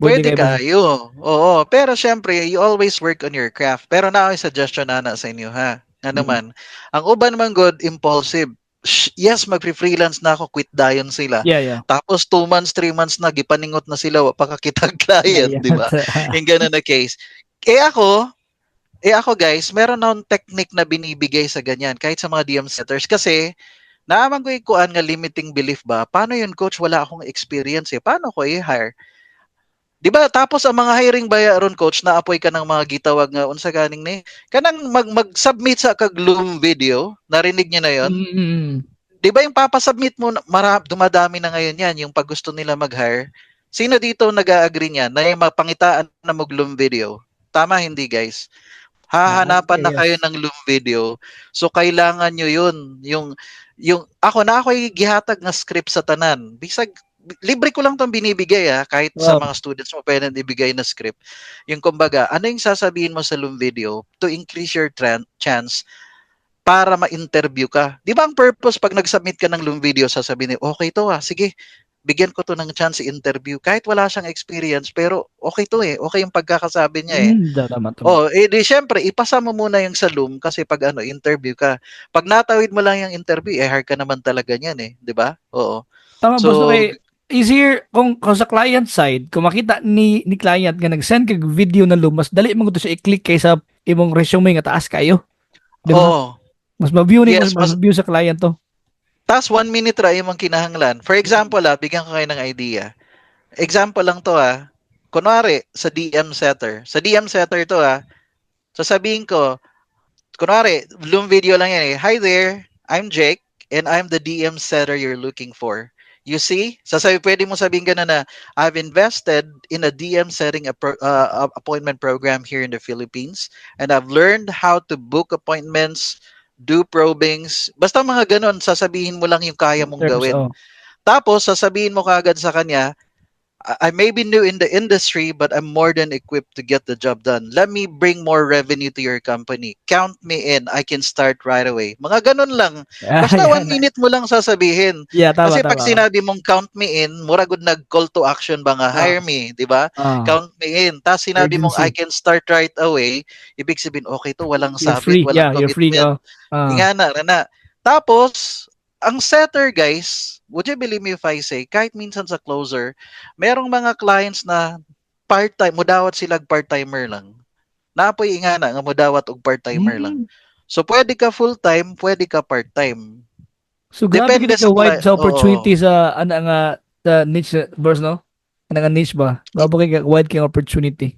Pwede Pwede kayo ba? kayo. Oo, pero syempre, you always work on your craft. Pero naa koy suggestion ana sa inyo ha. Nga naman, ang uban man good, impulsive. Yes, magfre-freelance na ako, quit dayon sila. Tapos 2 months, 3 months na, gipaningot na sila, wa pa kakita client, di ba? Yung ganun na case. Eh ako guys, meron akong technique na binibigay sa ganyan, kahit sa mga DM setters. Kasi, naa man ko kuan nga limiting belief ba? Paano yun, coach? Wala akong experience eh. Paano ko i-hire? 'Di ba? Tapos ang mga hiring baya ron, coach, naapoy ka ng mga gitawag nga unsa ganing ni kanang mag-submit sa kag Loom video, narinig niyo na 'yon? Mm. 'Di ba yung papasubmit mo, dumadami na ngayon 'yan, yung pag gusto nila mag-hire. Sino dito nag-agree niyan na yung mapangitaan na mag Loom video? Tama hindi, guys? Hahanapan na kayo ng Loom video. So kailangan nyo yun. Yung ako na ako'y gihatag nga script sa tanan. Bisag libre ko lang tong binibigay ah, kahit sa mga students mo pwede ibigay na script. Yung kumbaga, ano yung sasabihin mo sa Loom video to increase your chance para ma-interview ka. Di ba ang purpose pag nag-submit ka ng Loom video, sasabihin niya, "Okay to ah, sige, bigyan ko to ng chance i-interview." Kahit wala siyang experience, pero okay to eh. Okay yung pagkakasabi niya eh. Tama, tama. Oh, eh di syempre, ipasa mo muna yung sa Loom kasi pag ano, interview ka. Pag natawid mo lang yung interview, eh hire ka naman talaga niyan eh, di ba? Oo. Tama, So, boss, okay. Easier kung sa client side, kung makita ni client nga nag-send kag video na Loom, mas dali mo to siya i-click kaysa imong resume nga taas kayo. Di ba? Oo. Mas ma-view ni Yes, mas ma-view sa client to. Tas 1 minute ra imong kinahanglan. For example, ah, bigyan ko kayo ng idea. Example lang to ah. Kunwari, sa DM setter. Sa DM setter to ah. Sasabihin ko, kunwari, Loom video lang yan eh. "Hi there, I'm Jake and I'm the DM setter you're looking for. You see?" Sasabi, pwede mo sabihin ganun na, "I've invested in a DM setting appointment program here in the Philippines and I've learned how to book appointments, do probings." Basta mga ganun, sasabihin mo lang yung kaya mong Terms, gawin. Oh. Tapos, sasabihin mo kaagad sa kanya, "I may be new in the industry, but I'm more than equipped to get the job done. Let me bring more revenue to your company. Count me in. I can start right away." Mga ganun lang. Basta 1 minute mo lang sasabihin. Yeah, tama, Kasi pag sinabi mong "count me in," mura gud nag-call to action ba nga, "Hire me," di ba? Ah. "Count me in." Tapos sinabi mong Urgency. "I can start right away," ibig sabihin, okay to, walang You're sabit, free. walang Yeah, you're free. commitment. Oh. Ah. Nga na, na. Tapos, ang setter guys, would you believe me if I say, kahit minsan sa closer, merong mga clients na part-time, mudawat sila part-timer lang. Naapoy nga na, nga mudawat og part-timer lang. So, pwede ka full-time, pwede ka part-time. So grabe Depende gid ka sa wide sa opportunity sa ana nga sa niche, boss, no? Ana nga niche ba? Grabe kay ka wide kay opportunity.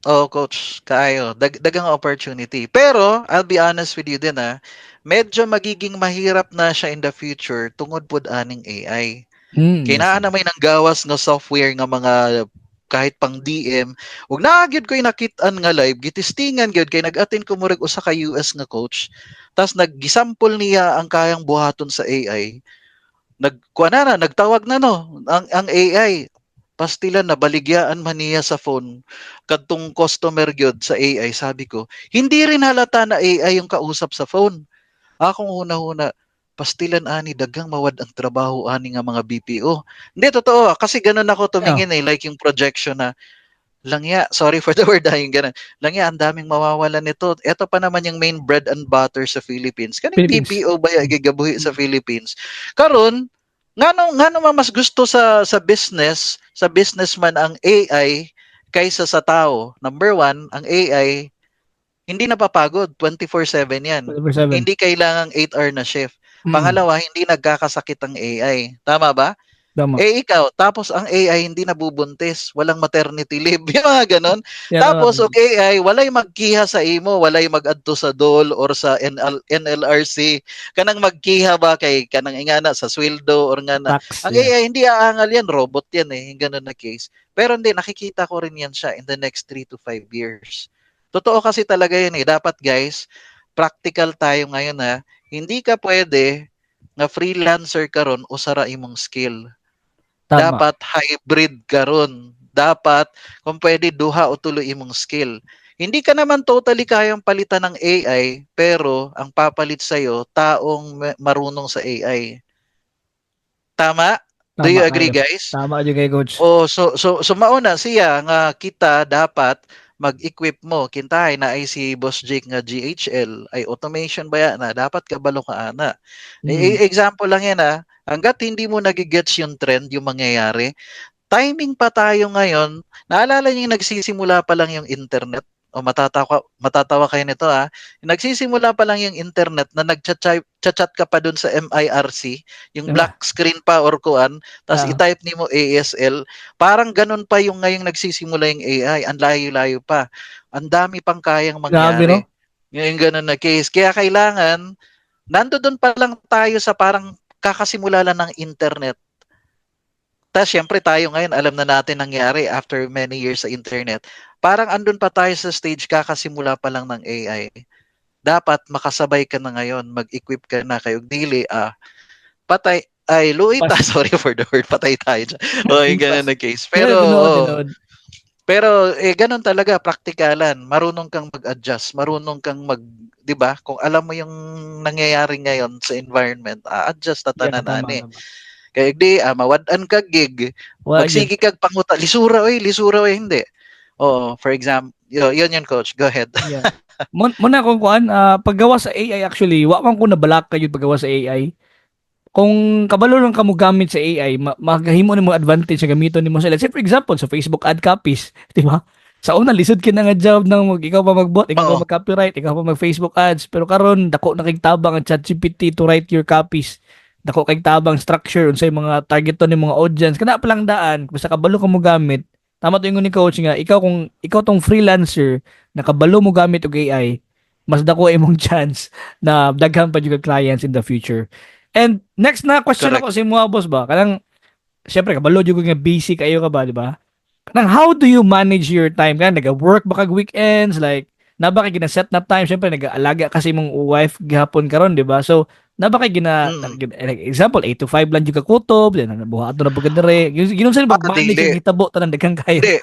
Oh, coach, kaayo. Dagang opportunity. Pero, I'll be honest with you din ah, medyo magiging mahirap na siya in the future tungod pud aning AI. Kay naa na may nanggawas nga software nga mga kahit pang DM, ug naa gyud ko'y nakit-an nga live, gitistingan gyud kay nag-attend ko murag usa ka US nga coach. Tas naggisample niya ang kayang buhaton sa AI. Nagkuha na na, nagtawag na no ang AI. Pastilan na baligyaan man niya sa phone kadtong customer gyud sa AI. Sabi ko, hindi rin halata na AI yung kausap sa phone. Akong huna-huna, pastilan ani, daghang mawad ang trabaho ani nga mga BPO. Hindi totoo kasi ganun ako tumingin eh, like yung projection na langya, sorry for the word ah, yung ganun. Langya, ang daming mawawala nito. Ito pa naman yung main bread and butter sa Philippines. Kaning Philippines. BPO ba yung gigabuhi sa Philippines? Karon, ngano man mas gusto sa business, sa businessman ang AI kaysa sa tao? Number one, ang AI hindi napapagod, 24/7 yan. 24/7. Hindi kailangang 8 hour na shift. Pangalawa, hindi nagkakasakit ang AI. Tama ba? Tama. Eh ikaw, tapos ang AI hindi nabubuntis, walang maternity leave, yung mga ganon. Yeah, tama. Tapos og AI, walay magkiha sa imo, walay mag-adto sa DOLE or sa NLRC. Kanang magkiha ba kay kanang ingana sa sweldo or ngana. Tax. Ang Yeah. AI hindi aangal yan, robot yan eh, yung ganun na case. Pero hindi, nakikita ko rin yan siya in the next 3 to 5 years. Totoo kasi talaga yan eh. Dapat guys, practical tayo ngayon ha. Hindi ka pwede nga freelancer karon usa ra imong skill. Tama. Dapat hybrid karon. Dapat kung pwede duha o tulo imong skill. Hindi ka naman totally kayang palitan ng AI, pero ang papalit sa'yo taong marunong sa AI. Tama? Do you Tama agree, kayo. Guys? Tama jud kay, coach. Oh, so mauna siya nga kita dapat Mag-equip mo, kintahay na ay si Boss Jake nga GHL ay automation ba na dapat kabalo ka ana. Example lang yan ah. Hangga't hindi mo nagigets yung trend, yung mangyayari, timing pa tayo ngayon. Naalala niyo yung nagsisimula pa lang yung internet? O matatawa kayo nito ah. Nagsisimula pa lang yung internet na nagchat-chat ka pa dun sa mIRC, yung black screen pa or kuan, tapos i-type nimo ASL, parang ganun pa yung ngayong nagsisimula yung AI, ang layo-layo pa. Ang dami pang kayang Grabe, mangyari. No? Yung ganun na case. Kaya kailangan, nandoon pa lang tayo sa parang kakasimula lang ng internet. Tapos syempre tayo ngayon, alam na natin nangyari after many years sa internet. Parang andun pa tayo sa stage kakasimula pa lang ng AI. Dapat makasabay ka na ngayon, mag-equip ka na kayo. Dili, patay, ay, luoy ta, sorry for the word, patay tayo dyan. O, yung ganun na case. Pero, Tinuod, oo. Tinuod. Pero eh ganun talaga, praktikalan. Marunong kang mag-adjust, marunong kang mag, 'di ba? Kung alam mo yung nangyayari ngayon sa environment, a-adjust ta tanan ani. Kay di mawad-an ka gig, Wa gyud. magsige kag panguta, lisura oy, lisura oy, hindi. Oo, for example, yun yun, yun, coach. Go ahead. Yeah. Mo na kung kuan, paggawa sa AI actually, wa man ko nabalaka gyud paggawa sa AI. Kung kabalo lang ka mo gamit sa AI, magahimo nimo advantage sa gamiton nimo sa, let's say for example, sa Facebook ad copies, di ba? Sa una lisod kina nga job nang ikaw pa magbot, ikaw pa mag-copyright, ikaw pa mag Facebook ads, pero karon dako na kay tabang ang ChatGPT to write your copies. Dako kay tabang structure unsay mga targeton ni mga audience. Kana pa lang daan, basta kabalo ka mo gamit. Tama to ingon ni coach nga ikaw, kung ikaw tong freelancer nakabalo mo gamit og AI, mas dako imong chance na daghan pa jud ka clients in the future. And next na question Correct. ako sa imo, boss ba? Kanang syempre kabalo jud ko nga busy kayo ka ba, di ba? Kanang how do you manage your time? Kanang naga-work ba kag weekends, like na ba kay gina-set na time? Syempre nag-aalaga kasi imong wife gihapon karon, di ba? So na ba kay gina, like example, 8 to 5 lang jud ka kutob, then buhaton na pagka dire. Giunsa ba manage Dili. yung hitabo tanan daghang kayo? Hindi.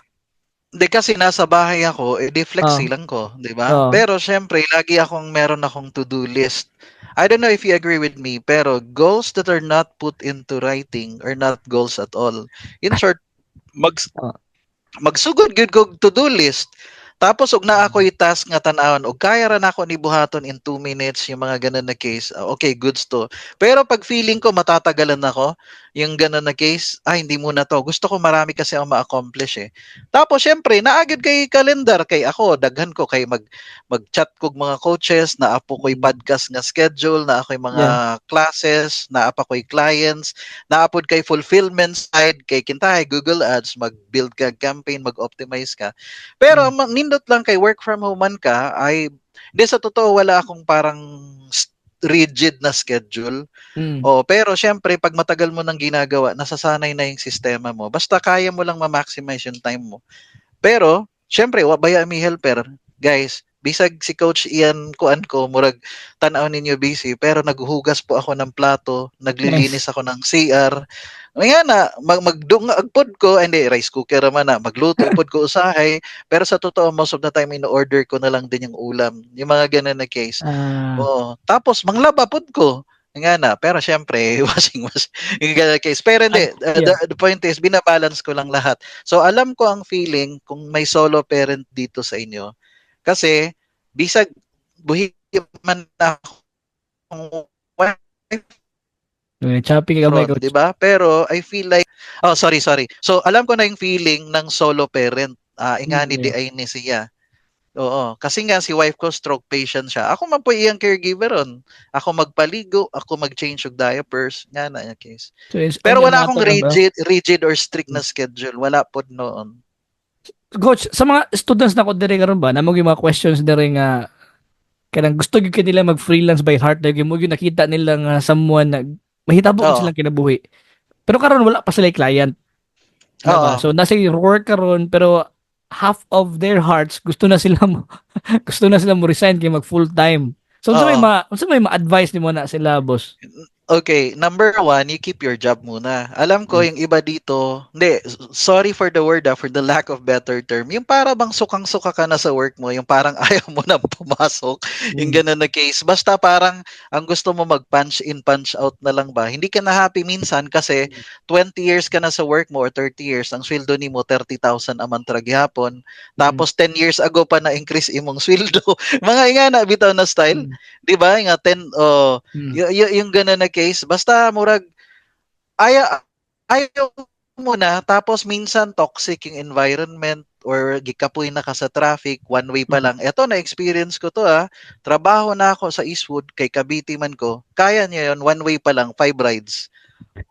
Hindi kasi nasa bahay ako, eh di flexi lang ko, di ba? Pero syempre, lagi akong meron akong to-do list. I don't know if you agree with me, pero goals that are not put into writing are not goals at all. In short, magsugod gyud kog to-do list. Tapos og naa ko'y task nga tan-awon og kaya ra nako ni buhaton in 2 minutes, yung mga ganun na case, ah, okay, goods to. Pero pag feeling ko matatagalan ako, yung ganun na case, ah, hindi muna to. Gusto ko marami kasi akong ma-accomplish eh. Tapos syempre, naa gyud kay calendar kay ako, daghan ko kay mag-chat kog mga coaches, naa po ko'y podcast nga schedule, naa ko'y mga classes, naa pa ko'y clients, naa pod kay fulfillment side kay kintahay Google Ads, mag-build ka campaign, mag-optimize ka. Pero ang nindot lang kay work from home man ka ay di sa totoo wala akong parang rigid na schedule. Oh, pero syempre pag matagal mo nang ginagawa, nasasanay na yung sistema mo. Basta kaya mo lang ma-maximize yung time mo. Pero syempre wa baya mi helper, guys. Bisag si Coach Ian kuan ko, murag tan-aw ninyo busy, pero naghuhugas po ako ng plato, naglilinis ako ng CR. Nga na magdungag pod ko, hindi rice cooker man na, magluto pod ko usahay, pero sa totoo most of the time in-order ko na lang din yung ulam, yung mga ganun na case. Oo. Tapos manglaba pod ko. Nga na, pero syempre washing machine, yung ganun na case. Pero hindi, the point is binabalance ko lang lahat. So alam ko ang feeling kung may solo parent dito sa inyo. Kasi bisag buhi man akong wife Okay, choppy ka gamay, ron, coach. 'di ba? Pero I feel like, oh, sorry, sorry. So alam ko na yung feeling ng solo parent. Ah, ingani di ay ni siya. Oo, kasi nga si wife ko stroke patient siya. Ako man po iyang caregiver ron. Ako magpaligo, ako mag-change og diapers, nga na yung case. So, is, Pero ano wala akong mga ba? rigid or strict na schedule. Wala pod noon. Coach, sa mga students na ko diri karon ba, namo gyud mga questions diri nga kanang gusto gyud nila mag-freelance by heart dahil mo gyud nakita nila nga someone na mahitabo silang kinabuhi. Pero karon wala pa sila client. Diba? So nasa work karon pero half of their hearts gusto na sila mo resign kay mag full time. So unsa may ma-advise nimo na sila, boss? Okay, number one, you keep your job muna. Alam ko yung iba dito, hindi, sorry for the word, ah, for the lack of better term, yung para bang sukang-suka ka na sa work mo, yung parang ayaw mo na pumasok, yung ganun na case. Basta parang ang gusto mo mag-punch in, punch out na lang ba? Hindi ka na happy minsan kasi 20 years ka na sa work mo or 30 years, ang sweldo nimo 30,000 a month ra gihapon. Tapos 10 years ago pa na increase imong sweldo. Mga ingana bitaw na style, 'di ba? Nga 10, oh, yung ganun na case, basta murag ayaw mo na, tapos minsan toxic yung environment or gikapoy na ka sa traffic, one way pa lang. Eto, na-experience ko to ah. Trabaho na ako sa Eastwood, kay Cavite man ko. Kaya niya yon, one way pa lang, five rides.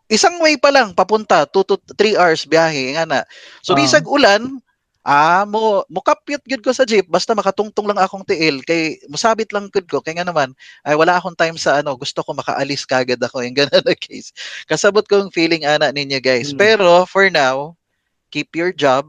Isang way pa lang, papunta, 2 to 3 hours biyahe, nga na. So, bisag ulan, ah, mo mokapyot gyud ko sa jeep basta makatungtong lang akong tiil kay musabit lang gud ko kay nga naman ay wala akong time sa ano, gusto ko makaalis kagad ako, yung ganun na case. Kasabot ko yung feeling ana ninyo, guys. Pero for now, keep your job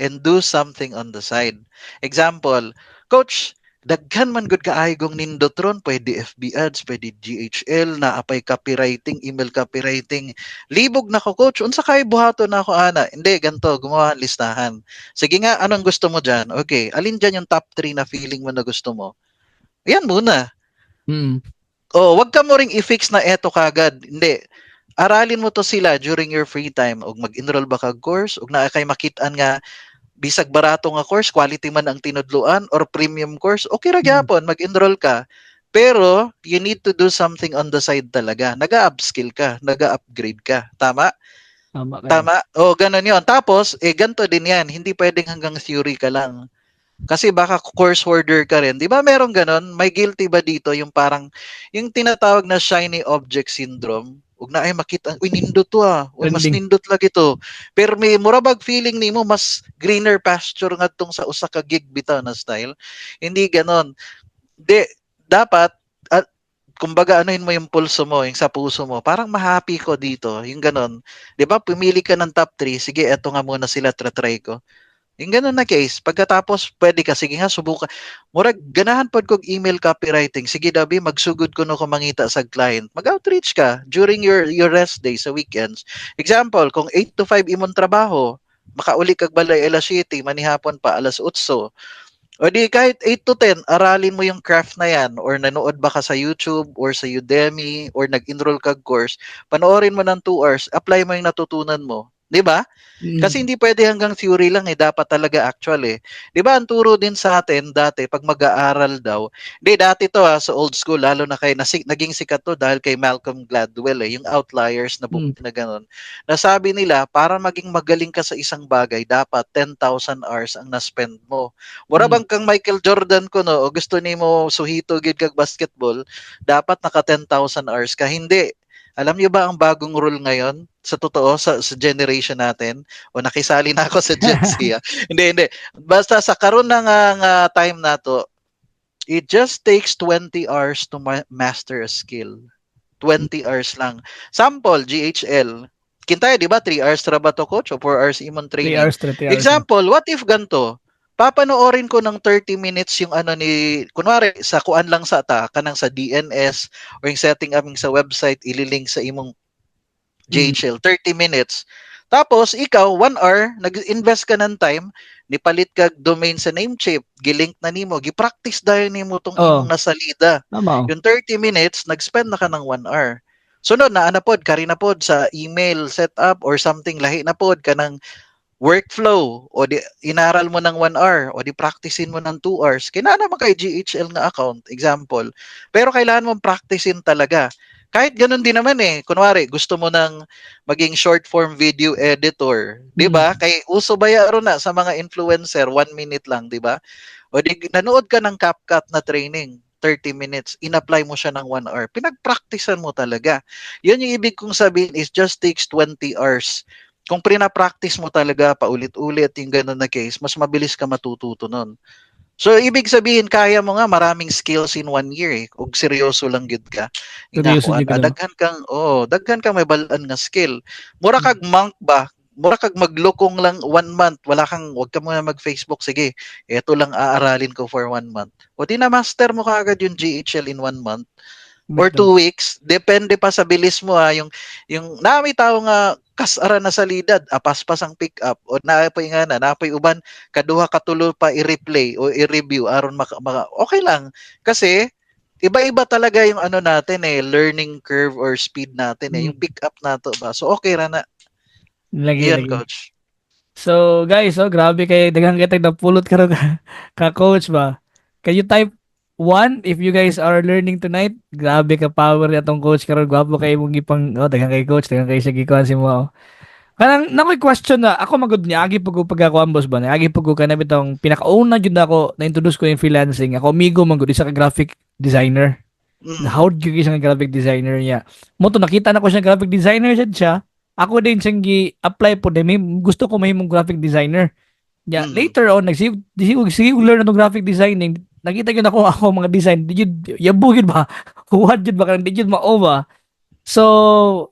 and do something on the side. Example, coach, daghan man gud kaayo kong nindot ron, pwede FB ads, pwede GHL, naa pay copywriting, email copywriting. Libog na ko, coach, unsa kay buhaton nako ana? Hindi, ganto, gumawa ng listahan. Sige nga, anong gusto mo dyan? Okay, alin dyan yung top 3 na feeling mo na gusto mo? Yan muna. Oh, wag ka mo ring i-fix na eto kagad. Hindi. Aralin mo to sila during your free time og mag-enroll ba kag course ug naa kay makit-an nga bisag barato nga course, quality man ang tinudluan or premium course, okay ra gyapon mag-enroll ka. Pero you need to do something on the side talaga. Naga-upskill ka, naga-upgrade ka. Tama? Tama kayo. Tama? O, ganun yun. Tapos, eh, ganito din yan. Hindi pwedeng hanggang theory ka lang. Kasi baka course hoarder ka rin. Di ba merong ganun? May guilty ba dito yung parang, yung tinatawag na shiny object syndrome? Ug naay makita, "Uy, nindot to ah. Uy, mas Trending. Nindot lagi to." Pero may murabag feeling nimo mas greener pasture ngadtong sa usa ka gig bitaw na style. Hindi ganon. Di, dapat, at, kumbaga anuhin mo yung pulso mo, yung sa puso mo. Parang ma-happy ko dito, yung ganon. 'Di ba? Pumili ka ng top 3, sige, eto nga muna sila, try ko. Yung ganun na case, pagkatapos pwede ka, sige nga, subukan. Murag, ganahan pod kog email copywriting. Sige, Dabi, magsugod ko no ko mangita sa client. Mag-outreach ka during your rest day sa weekends. Example, kung 8 to 5 imong trabaho, makauli kag balay alas 7, manihapon pa alas 8. O di kahit 8 to 10, aralin mo yung craft na yan or nanood ba ka sa YouTube or sa Udemy or nag-enroll kag course, panoorin mo ng 2 hours, apply mo yung natutunan mo. 'Di ba? Kasi hindi pwede hanggang theory lang eh, dapat talaga actual eh. 'Di ba ang turo din sa atin dati pag mag-aaral daw, hindi dati to ha, sa old school, lalo na kay naging sikat to dahil kay Malcolm Gladwell eh, yung Outliers na book na ganun. Nasabi nila para maging magaling ka sa isang bagay, dapat 10,000 hours ang na-spend mo. Mura bang kang Michael Jordan ko no, o gusto nimo suhito gid kag basketball, dapat naka 10,000 hours ka. Hindi. Alam niyo ba ang bagong rule ngayon? Sa totoo, sa generation natin, o nakisali na ako sa Gen Z. Ah. Hindi, hindi. Basta sa karon na nga time na to, it just takes 20 hours to master a skill. 20 hours lang. Sample, GHL. Kintay, di ba? 3 hours ra ba to, coach? O 4 hours imong 3 training? Hours, 3 hours. Example, what if ganto? Papanoorin ko ng 30 minutes yung ano ni, kunwari, sa kuan lang sa ta, kanang sa DNS or yung setting up yung sa website, ililink sa imong GHL, 30 minutes. Tapos, ikaw, 1 hour, nag-invest ka ng time, nipalit kag domain sa Namecheap, gilink na nimo, gi-practice dayon nimo tong imong nasalida. Tama. Oh. Yung 30 minutes, nag-spend na ka ng 1 hour. Sunod na ana pod, kari na pod sa email setup or something lahi na pod kanang workflow o di inaral mo ng 1 hour o di practicein mo ng 2 hours. Kaya naman kay GHL nga account, example. Pero kailangan mong practicein talaga. Kahit ganun din naman eh. Kunwari, gusto mo ng maging short form video editor, 'di ba? Kay uso ba ya ron na sa mga influencer, 1 minute lang, 'di ba? O di nanood ka ng CapCut na training, 30 minutes, in-apply mo siya ng 1 hour. Pinagpraktisan mo talaga. Yun yung ibig kong sabihin is just takes 20 hours. Kung prina-practice mo talaga paulit-ulit yung ganun na case, mas mabilis ka matututo nun. So, ibig sabihin, kaya mo nga maraming skills in one year eh. Kung seryoso lang gid ka. Seryoso Inakuan, gid ka, ah, no? daghan kang, oh, daghan kang may balaan nga skill. Mura kag monk ba? Mura kag maglukong lang one month, wala kang, wag ka muna mag-Facebook, sige, eto lang aaralin ko for one month. O di na master mo kaagad yung GHL in one month. Or 2 weeks, depende pa sa bilis mo ha. Yung nami tao nga kasara na sa lidad, apas-pas ang pick up o naa nga na napoy uban kaduha katulo pa i-replay o i-review aron maka okay lang kasi iba-iba talaga yung ano natin eh, learning curve or speed natin eh, yung pick up nato ba. So okay ra na. Lagi, Iyon, lagi. Coach. So guys, oh, grabe kay daghan kay tag napulot karon ka coach ba. Can you type 1 if you guys are learning tonight? Grabe ka power atong coach karon, gwapo kay imong gipang, oh, daghan kay coach, daghan kay siya gikuan si mo. Oh. Kanang nakoy question na ako magud niagi pag ko pagkakuan, boss ba. Niagi pag ko kana bitong pinakauna jud ako na introduce ko yung freelancing. Ako amigo man gud isa ka graphic designer. How gyud siya nga graphic designer niya. Mo to nakita na ko siya, graphic designer sad siya. Ako din siyang gi-apply po din. Gusto ko mahimong graphic designer. Yeah, later on nagsige sige sige learn atong graphic designing. Nakita gyud ako mga design, di jud yabo gyud ba. Huwad jud ba kanang di jud mao ba. So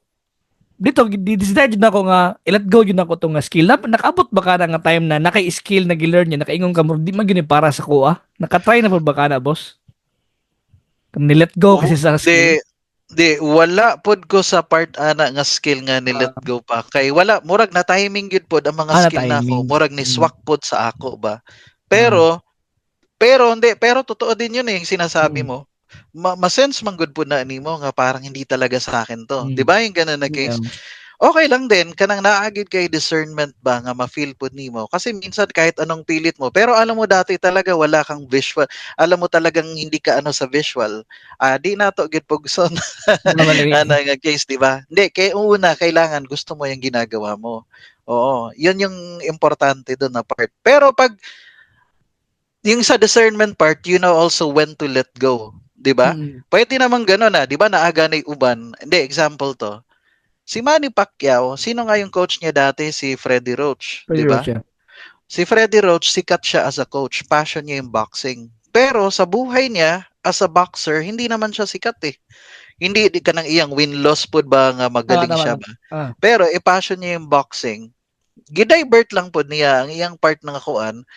dito di decide jud nako nga i-let go jud nako tong nga skill. Nakaabot ba ka na nga time na nakay skill na gi-learn niya, nakaingon ka mo di man gyud ni para sa kuha? Nakatry na po ba ka na, boss? Ni-let go kasi sa skill. Di di wala pod ko sa part ana nga skill nga ni let go pa kay wala, murag na timing gyud pod ang mga skill nako, na-timing. Murag ni swak pod sa ako ba, pero pero hindi, pero totoo din yun eh, yung sinasabi mo. Ma-sense man gud pod na nimo nga parang hindi talaga sa akin to, di ba, yung ganun na case? Okay lang din kanang naa gyud kay discernment ba nga ma-feel pod nimo kasi minsan kahit anong pilit mo, pero alam mo dati talaga wala kang visual, alam mo talagang hindi ka ano sa visual, di nato gyud pugson Tama lagi. ana nga case, di ba? Hindi kay una kailangan gusto mo yung ginagawa mo. Oo, yun yung importante doon na part. Pero pag yung sa discernment part, you know also when to let go, di ba? Pwede naman gano'n na, di ba, naaga na uban. Hindi, example to. Si Manny Pacquiao, sino nga yung coach niya dati? Si Freddie Roach, di Freddie ba? Roach, yeah. Si Freddie Roach, sikat siya as a coach. Passion niya yung boxing. Pero sa buhay niya, as a boxer, hindi naman siya sikat eh. Hindi di ka nang iyang win-loss pod ba nga magaling Tama, siya tama. ba. Pero i-passion niya yung boxing. Gidivert lang pod niya ang iyang part ng akuan.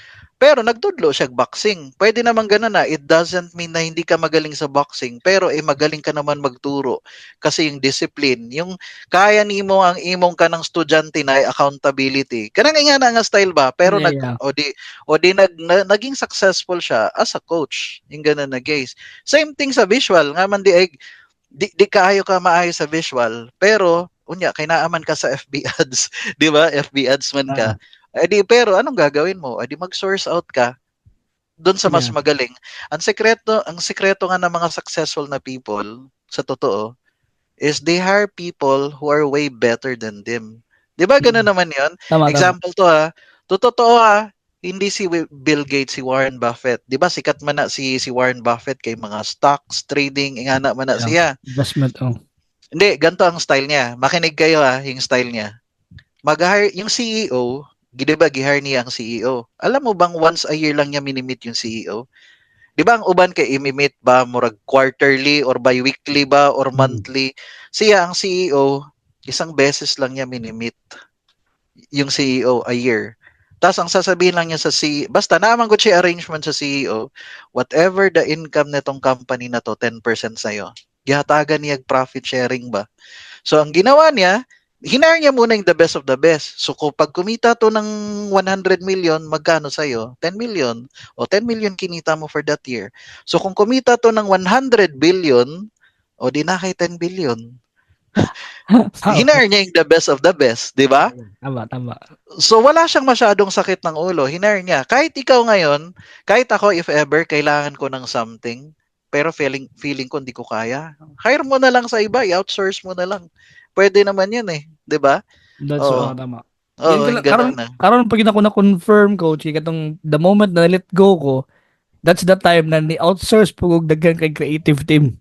Pero nagtudlo siya boxing. Pwede naman ganun na. It doesn't mean na hindi ka magaling sa boxing, pero eh magaling ka naman magturo. Kasi yung discipline, yung kaya nimo ang imong kanang estudyante na accountability. Kanang nga na nga style ba? Pero nag o di naging successful siya as a coach. Yung ganun na case. Same thing sa visual. Nga man di ay di kaayo ka maayo sa visual, pero unya kay naaman ka sa FB ads, di ba? FB ads man ka. Eh di pero anong gagawin mo? Eh di mag-source out ka doon sa mas magaling. Ang sikreto nga ng mga successful na people sa totoo is they hire people who are way better than them. 'Di ba ganun naman 'yon? Tama, tama. Example to ha. To totoo ha, hindi si Bill Gates, si Warren Buffett. 'Di ba sikat man na si Warren Buffett kay mga stocks, trading, ingana man na siya. Investment, oh. Hindi, ganito ang style niya. Makinig kayo ha, yung style niya. Mag-hire, yung CEO, di ba gi-hire niya ang CEO? Alam mo bang once a year lang niya minimit yung CEO? Di ba ang uban kay imi-meet ba murag quarterly or bi-weekly ba or monthly? Siya ang CEO, isang beses lang niya minimit yung CEO a year. Tapos ang sasabihin lang niya sa CEO, basta naman ko siya arrangement sa CEO, whatever the income nitong company na to, 10% sa'yo. Gihatagan niya profit sharing ba? So ang ginawa niya, hinire niya muna yung the best of the best. So kung pag kumita to ng 100 million, magkano sa'yo? 10 million. O 10 million kinita mo for that year. So kung kumita to ng 100 billion, o di na kay 10 billion. Hinire niya yung the best of the best, di ba? Tama, tama. So wala siyang masyadong sakit ng ulo. Hinire niya. Kahit ikaw ngayon, kahit ako if ever kailangan ko ng something, pero feeling ko hindi ko kaya, hire mo na lang sa iba, i-outsource mo na lang. Pwede naman 'yun eh, 'di ba? That's Oo. oh, tama. Oo, Yun ko yung lang, karon ganun na. Karon pag ako na-confirm, coach, kay katong the moment na let go ko, that's the time na ni-outsource po og daghan kay creative team.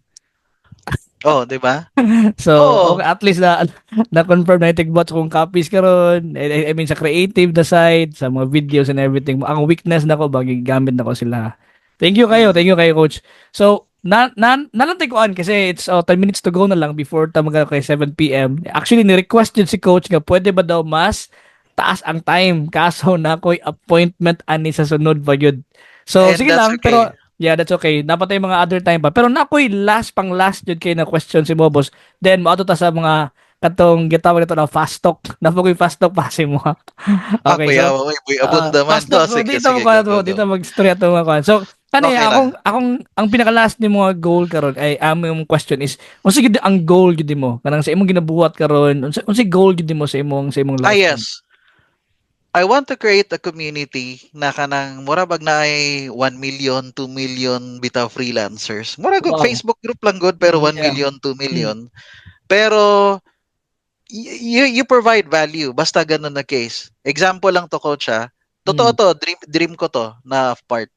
Oh, 'di ba? So, okay, at least na na-confirm na itig-batch kong copies karon. I mean sa creative na side, sa mga videos and everything. Ang weakness nako ba gigamit nako sila. Thank you kayo, thank you kayo, coach. So, na nalantay ko kasi it's 10 minutes to go na lang before ta mag kay 7 PM. Actually, ni-request yun si coach nga pwede ba daw mas taas ang time, kaso na ko'y appointment ani sa sunod pa yun. So, And sige that's lang, okay. pero Yeah, that's okay. Dapat tayo mga other time pa. Pero naa ko'y last pang last jud kay na question si mo, boss. Then moadto ta sa mga katong gitawag nato na fast talk. Naa ko'y fast talk pa si mo. Ah, Okay, kuya, so oy, boy, abunda man fast talk, to. so Sige, dito sige, mo go, go, go. dito mag-story ato mga kuan. So kani Okay lang. akong ang pinaka last ni mga goal karon ay among question is unsa gyud ang goal gyud mo kanang sa imong ginabuhat karon, unsa goal gyud mo sa imong Ah, life? Yes. I want to create a community na kanang mura bag naay 1 million, 2 million bitaw freelancers. Mura gud Facebook group lang gud, pero 1 million, 2 million. Pero you provide value basta ganun na case. Example lang to, Coach, ah. Totoo to, dream ko to na part.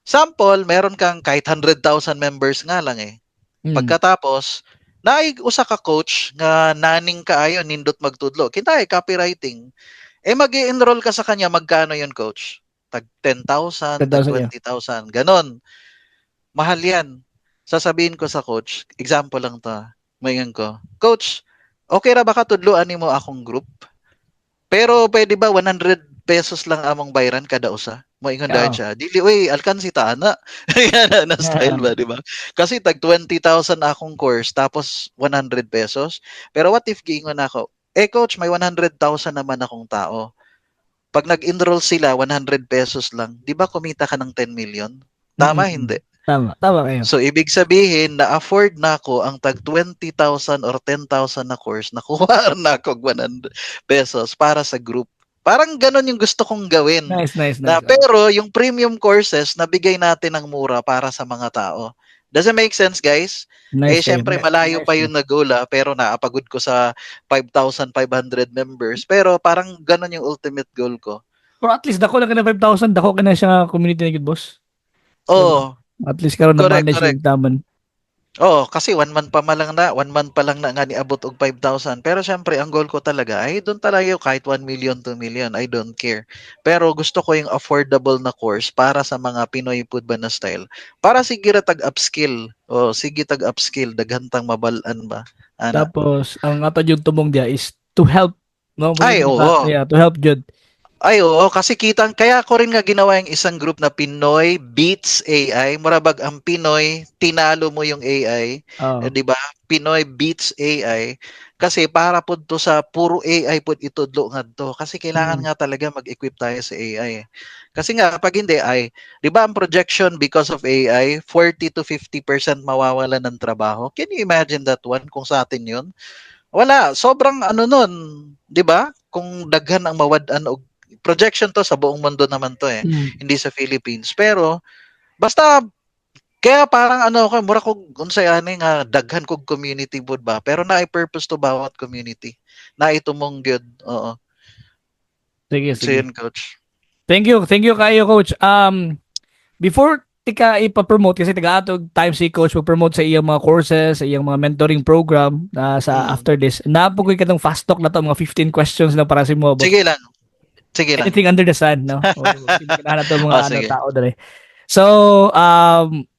Sample, meron kang kahit 100,000 members nga lang eh. Pagkatapos, naay usa ka coach nga naning kaayo nindot magtudlo. Kita ay copywriting. Eh mag enroll ka sa kanya, magkano yun, Coach? Tag 10,000, tag 10,000, yeah. 20,000, ganon. Mahal yan. Sasabihin ko sa coach, example lang to. Mayan ko, "Coach, okay ra ba ka tudloan nimo akong group? Pero pwede ba 100 pesos lang among bayaran kada usa?" Moingon dahil siya, "Dili uy, alkansi ta ana." Yan na style ba, di ba? Kasi tag 20,000 akong course tapos 100 pesos. Pero what if giingon ako, "Eh coach, may 100,000 naman akong tao. Pag nag-enroll sila, 100 pesos lang, di ba kumita ka ng 10 million?" Tama, hindi? Tama, tama kayo. So, ibig sabihin, na-afford na ako ang tag 20,000 or 10,000 na course, nakuha na ako 100 pesos para sa group. Parang ganon yung gusto kong gawin. Nice, nice, Na, nice. Pero yung premium courses, nabigay natin ng mura para sa mga tao. Does it make sense, guys? Nice Eh, kayo. syempre, malayo Nice, pa yun na goal, ah, pero naapagod ko sa 5,500 members. Pero parang ganon yung ultimate goal ko. Pero at least dako lang ka na 5,000, dako ka na siya nga community na gud, boss. Oo. At least karon na manage Correct. yung taman. Oo, kasi one month pa man lang na, one month pa lang na nga niabot og 5,000. Pero syempre, ang goal ko talaga ay doon talaga kahit 1 million, 2 million, I don't care. Pero gusto ko yung affordable na course para sa mga Pinoy pud ba na style. Para sige ra tag upskill. O sige tag upskill, daghan tang mabal-an ba. Ana. Tapos ang ato yung tumong diya is to help, no? Ay, oo. Yeah, to help jud. Ay, oo, kasi kitang kaya ko rin nga ginawa yung isang group na Pinoy Beats AI. Murabag ang Pinoy, tinalo mo yung AI. Oo. Eh, di ba? Pinoy Beats AI. Kasi para pud to sa puro AI pud itudlo ngadto. Kasi kailangan nga talaga mag-equip tayo sa AI. Kasi nga pag hindi ay, di ba ang projection because of AI, 40 to 50% mawawala ng trabaho. Can you imagine that one kung sa atin 'yun? Wala, sobrang ano nun, 'di ba? Kung daghan ang mawad-an og projection to sa buong mundo naman to eh, hindi sa Philippines. Pero basta kaya parang ano ko, mura kog unsay ani nga daghan kog community pud ba, pero naay purpose to bawat community. Naay tumong gyud. Oo. Sige, So sige. Yun, Coach. Thank you kayo, Coach. Before tika ipa-promote kasi taga atog time si Coach mag-promote sa iyang mga courses, sa iyang mga mentoring program na sa after this. Naa po ko'y katong fast talk na to, mga 15 questions na para sa mo, boss. Sige lang. Sige lang. Anything under the sun, no? O, kailangan na to mga Ah, ano, sige. Tao dere. So,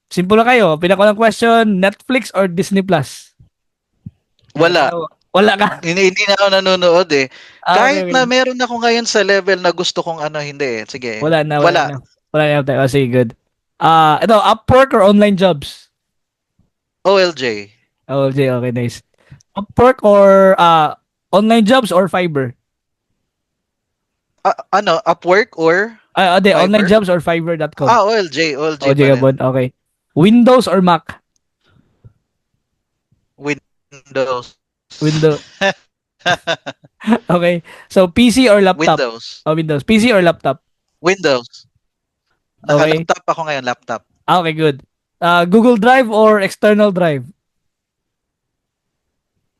simple lang kayo. Pinaka question, Netflix or Disney Plus? Wala. Wala ka. Hindi na ako nanonood eh. Ah, Kahit okay. na meron ako ngayon sa level na gusto kong ano, hindi eh. Sige. Wala na, wala Wala. Na. Wala na. Oh, sige, good. Ah, ito, Upwork or online jobs? OLJ. OLJ, okay, nice. Upwork or online jobs or Fiverr? Ah, ano, Upwork or Ah, di, online Fiverr? Jobs or Fiverr.com. Ah, OLJ, OLJ OLJ pa rin. Gabon, okay. Windows or Mac? Windows. Windows. Okay. So, PC or laptop? Windows. Oh, Windows. PC or laptop? Windows. Okay. Naka-laptop ako ngayon, laptop. Ah, okay, good. Google Drive or external drive?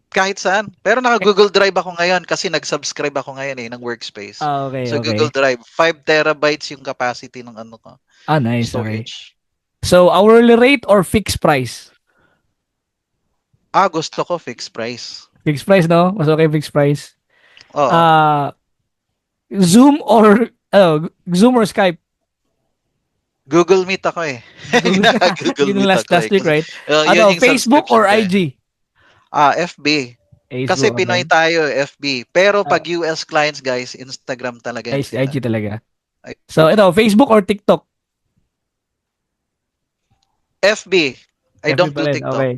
Kahit saan. Pero naka Google Drive ako ngayon kasi nag-subscribe ako ngayon eh ng workspace. Ah, okay, So okay. Google Drive, 5 terabytes yung capacity ng ano ko, Ah, nice. Okay. storage. So, hourly rate or fixed price? Ah, gusto ko fixed price. Fixed price, no? Mas okay fixed price. Oo. Ah, Zoom or Skype? Google Meet ako eh. Google Yun yung Meet last ako last eh. week, right? Yun Ano, yung Facebook or subscription ko eh. IG? Ah, FB. Facebook, Kasi Pinoy tayo, FB. Pero pag US clients, guys, Instagram talaga yun IG sila. talaga. Ay. So, ito, Facebook or TikTok? FB. I FB don't pa do rin, TikTok. okay.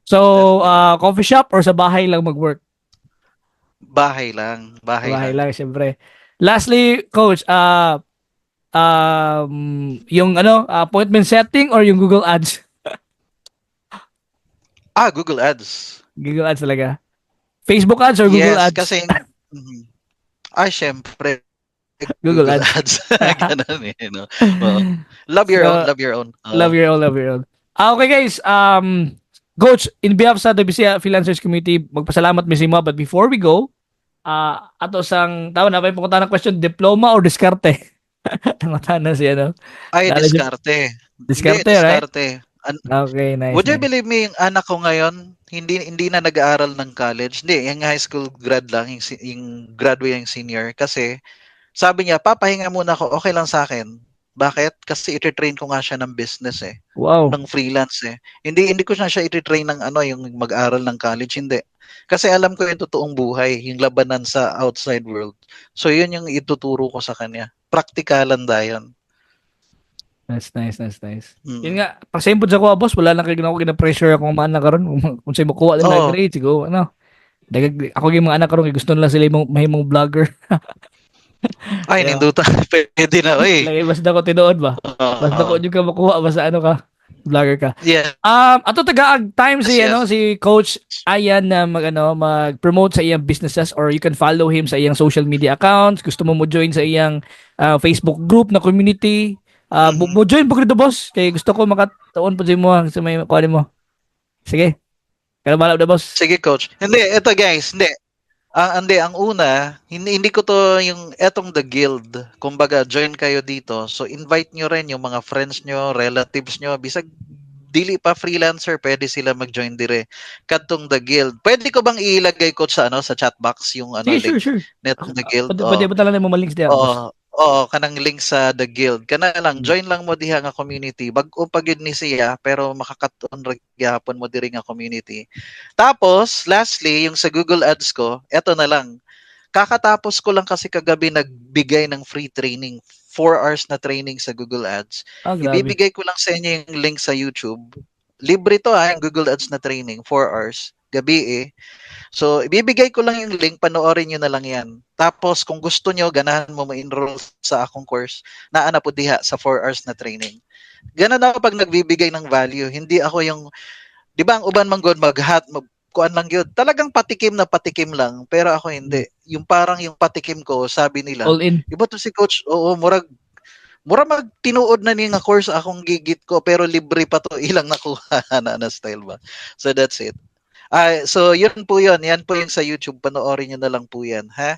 So, FB. Coffee shop or sa bahay lang mag-work? Bahay lang, bahay Bahay lang. Lang, syempre. Lastly, Coach, yung ano, appointment setting or yung Google Ads? Ah, Google Ads. Google Ads talaga. Facebook Ads or Google Yes, Ads? Kasi ay, syempre Google Google Ads. Ads. Ganun eh, no? Oo. Love your So, own, love your own. Oo. Love your own, love your own. Ah, okay guys, Coach, in behalf sa WC Freelancers Community, magpasalamat mi mo. But before we go, ato sang tawo na pa yung ng question, diploma or diskarte? Nangutana si ano. Ay, Lalo diskarte. Diskarte, Hindi, right? diskarte. Okay, nice. Would you Nice. Believe me, yung anak ko ngayon, hindi hindi na nag-aaral ng college. Hindi, yung high school grad lang, yung graduate, yung senior. Kasi sabi niya, "Papahinga muna ako, okay lang sa akin." Bakit? Kasi iti-train ko nga siya ng business eh. Ng freelance eh. Hindi hindi ko na siya iti-train ng ano, yung mag-aral ng college, hindi. Kasi alam ko yung totoong buhay, yung labanan sa outside world. So yun yung ituturo ko sa kanya. Praktikalan dayon. That's nice, that's nice. Yun nga, pa-same po sa kuha, boss, wala lang kayo ako gina-pressure akong mga anak karon. Kung sa'yo makuha nila grade, siguro, ano. Ako yung mga anak karon, gusto nila sila yung mahimong vlogger. Ay, ninduta. Pwede na, oy. Lagi, basta ko tinuod ba? Basta ko yung ka makuha, basta ano ka, vlogger ka. Yeah. Ato tagaag time si ano si Coach Ian na mag ano mag-promote sa iyang businesses or you can follow him sa iyang social media accounts. Gusto mo mo join sa iyang Facebook group na community. Mo join po dito, boss, kay gusto ko makatuon po sa imo sa may kuan mo. Sige. Kaya malap na, boss. Sige, Coach. Hindi, ito guys, hindi. Hindi, ang una, hindi, hindi ko to yung etong The Guild. Kumbaga, join kayo dito. So, invite nyo rin yung mga friends nyo, relatives nyo. Bisag dili pa freelancer, pwede sila mag-join dire. Kadtong The Guild. Pwede ko bang ilagay, Coach, sa ano sa chat box yung ano Sige, link sure. netong The Guild? Pwede, pwede ba talaga mo links diya, boss? Oo, kanang link sa The Guild. Kana lang, join lang mo diha nga community. Bag-o pa gyud ni siya, pero makakaton ra gyapon mo diri nga community. Tapos, lastly, yung sa Google Ads ko, eto na lang. Kakatapos ko lang kasi kagabi nagbigay ng free training, 4 hours na training sa Google Ads. Ah, grabe. Ibibigay ko lang sa inyo yung link sa YouTube. Libre to ha, yung Google Ads na training, 4 hours. Gabi eh. So, ibibigay ko lang yung link, panoorin nyo na lang yan. Tapos, kung gusto nyo, ganahan mo ma-enroll sa akong course, naa na po diha sa 4 hours na training. Ganun ako pag nagbibigay ng value. Hindi ako yung, di ba ang uban man god, mag-hat, mag, kuan lang yun. Talagang patikim na patikim lang, pero ako hindi. Yung parang yung patikim ko, sabi nila, All in. "Iba to si Coach, oo, murag magtinuod na ni nga course akong gigit ko, pero libre pa to ilang nakuha na na style ba." So that's it. Ah, so yun po yun. Yan po yung sa YouTube. Panoorin niyo na lang po yan, ha?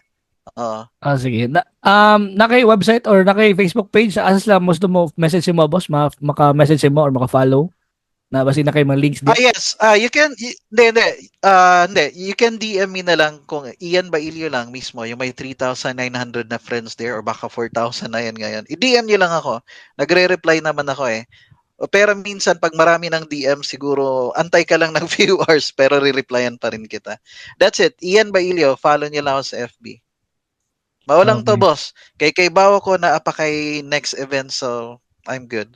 Oo. Ah, sige. Na kay website or na kay Facebook page, asa sila gusto mo message mo, boss, maka-message mo or maka-follow? Na basi na kay mga links Ah, di. yes. Ah, you can hindi, hindi. Ah, hindi. You can DM me na lang kung Ian Bailio lang mismo, yung may 3,900 na friends there or baka 4,000 na yan ngayon. I-DM niyo lang ako. Nagre-reply naman ako eh. O, pero minsan pag marami ng DM, siguro antay ka lang ng few hours pero re-replyan pa rin kita. That's it. Ian Bailio, follow niyo lang ako sa FB. Mao lang to, boss. Kay bawo ko na apa kay next event, so I'm good.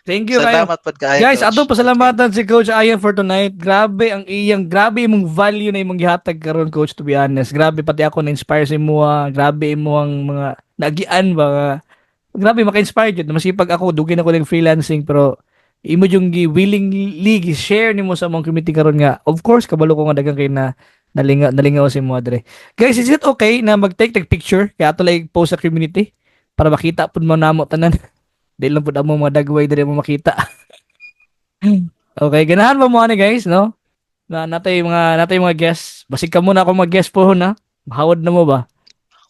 Thank you kayo. Salamat pod kaayo, Guys, Coach. ato pasalamatan si Coach Ian for tonight. Grabe ang iyang, grabe imong value na imong gihatag karon, Coach, to be honest. Grabe, pati ako na-inspire sa imo. Grabe imo ang mga nagian ba nga. Grabe maka-inspire jud. Maski pag ako dugay na ko ng freelancing, pero imo yung gi willingly gi-share nimo sa among community karon nga of course kabalo ko nga daghang kay na nalingaw sa imo dre. Guys, is it okay na mag-take tag picture kay ato lang post sa community para makita pud mo namo tanan? Di lang pud amo mga dagway diri mo makita. Okay, ganahan ba mo ani, guys, no? Na natay mga guests. Basig kamo na ako mag guest po na. Mahawad na mo ba?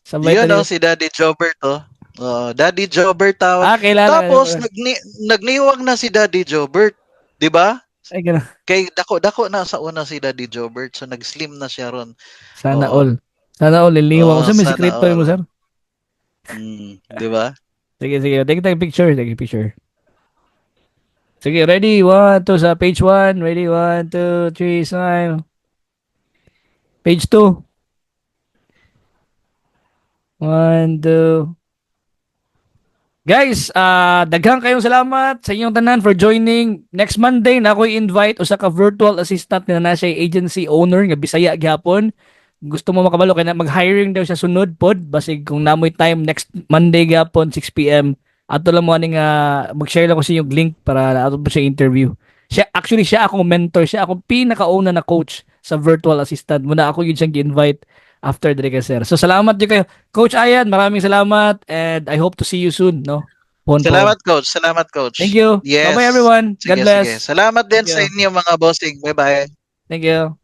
Sabay Yun tayo. Oh, si Daddy Jobert oh. Oh, Daddy Jobert tawag. Ah, kailangan. Tapos nagniwang na si Daddy Jobert, 'di ba? Ay, ganun. Kay dako dako na sa una si Daddy Jobert, so nag-slim na siya ron. Sana Oo. all. Sana all liliwang. Oo, Kasi may sana sekreto all. mo, sir. 'Di ba? Sige, sige. Take take picture, take a picture. Sige, ready? One, two, sa page one. Ready? One, two, three, smile. Page two. One, two. Guys, daghang kayong salamat sa inyong tanan for joining. Next Monday na ako invite usa ka virtual assistant na siya agency owner nga Bisaya gyapon. Gusto mo makabalo kay na mag-hiring daw siya sunod pod, basig kung namoy time next Monday gyapon 6 p.m., ato lang mo ani nga mag-share lang ko sa inyong link para ato po siya interview. Siya actually, siya akong mentor, siya akong pinakauna na coach sa virtual assistant. Muna ako yun siyang gi-invite after diri kay sir. So salamat jud kayo. Coach Ayan, maraming salamat and I hope to see you soon, no? Pon, pon. Salamat, Coach. Salamat, Coach. Thank you. Yes. Bye-bye, everyone. Sige, God bless. sige. Salamat din Thank sa you. inyo, mga bossing. Bye-bye. Thank you.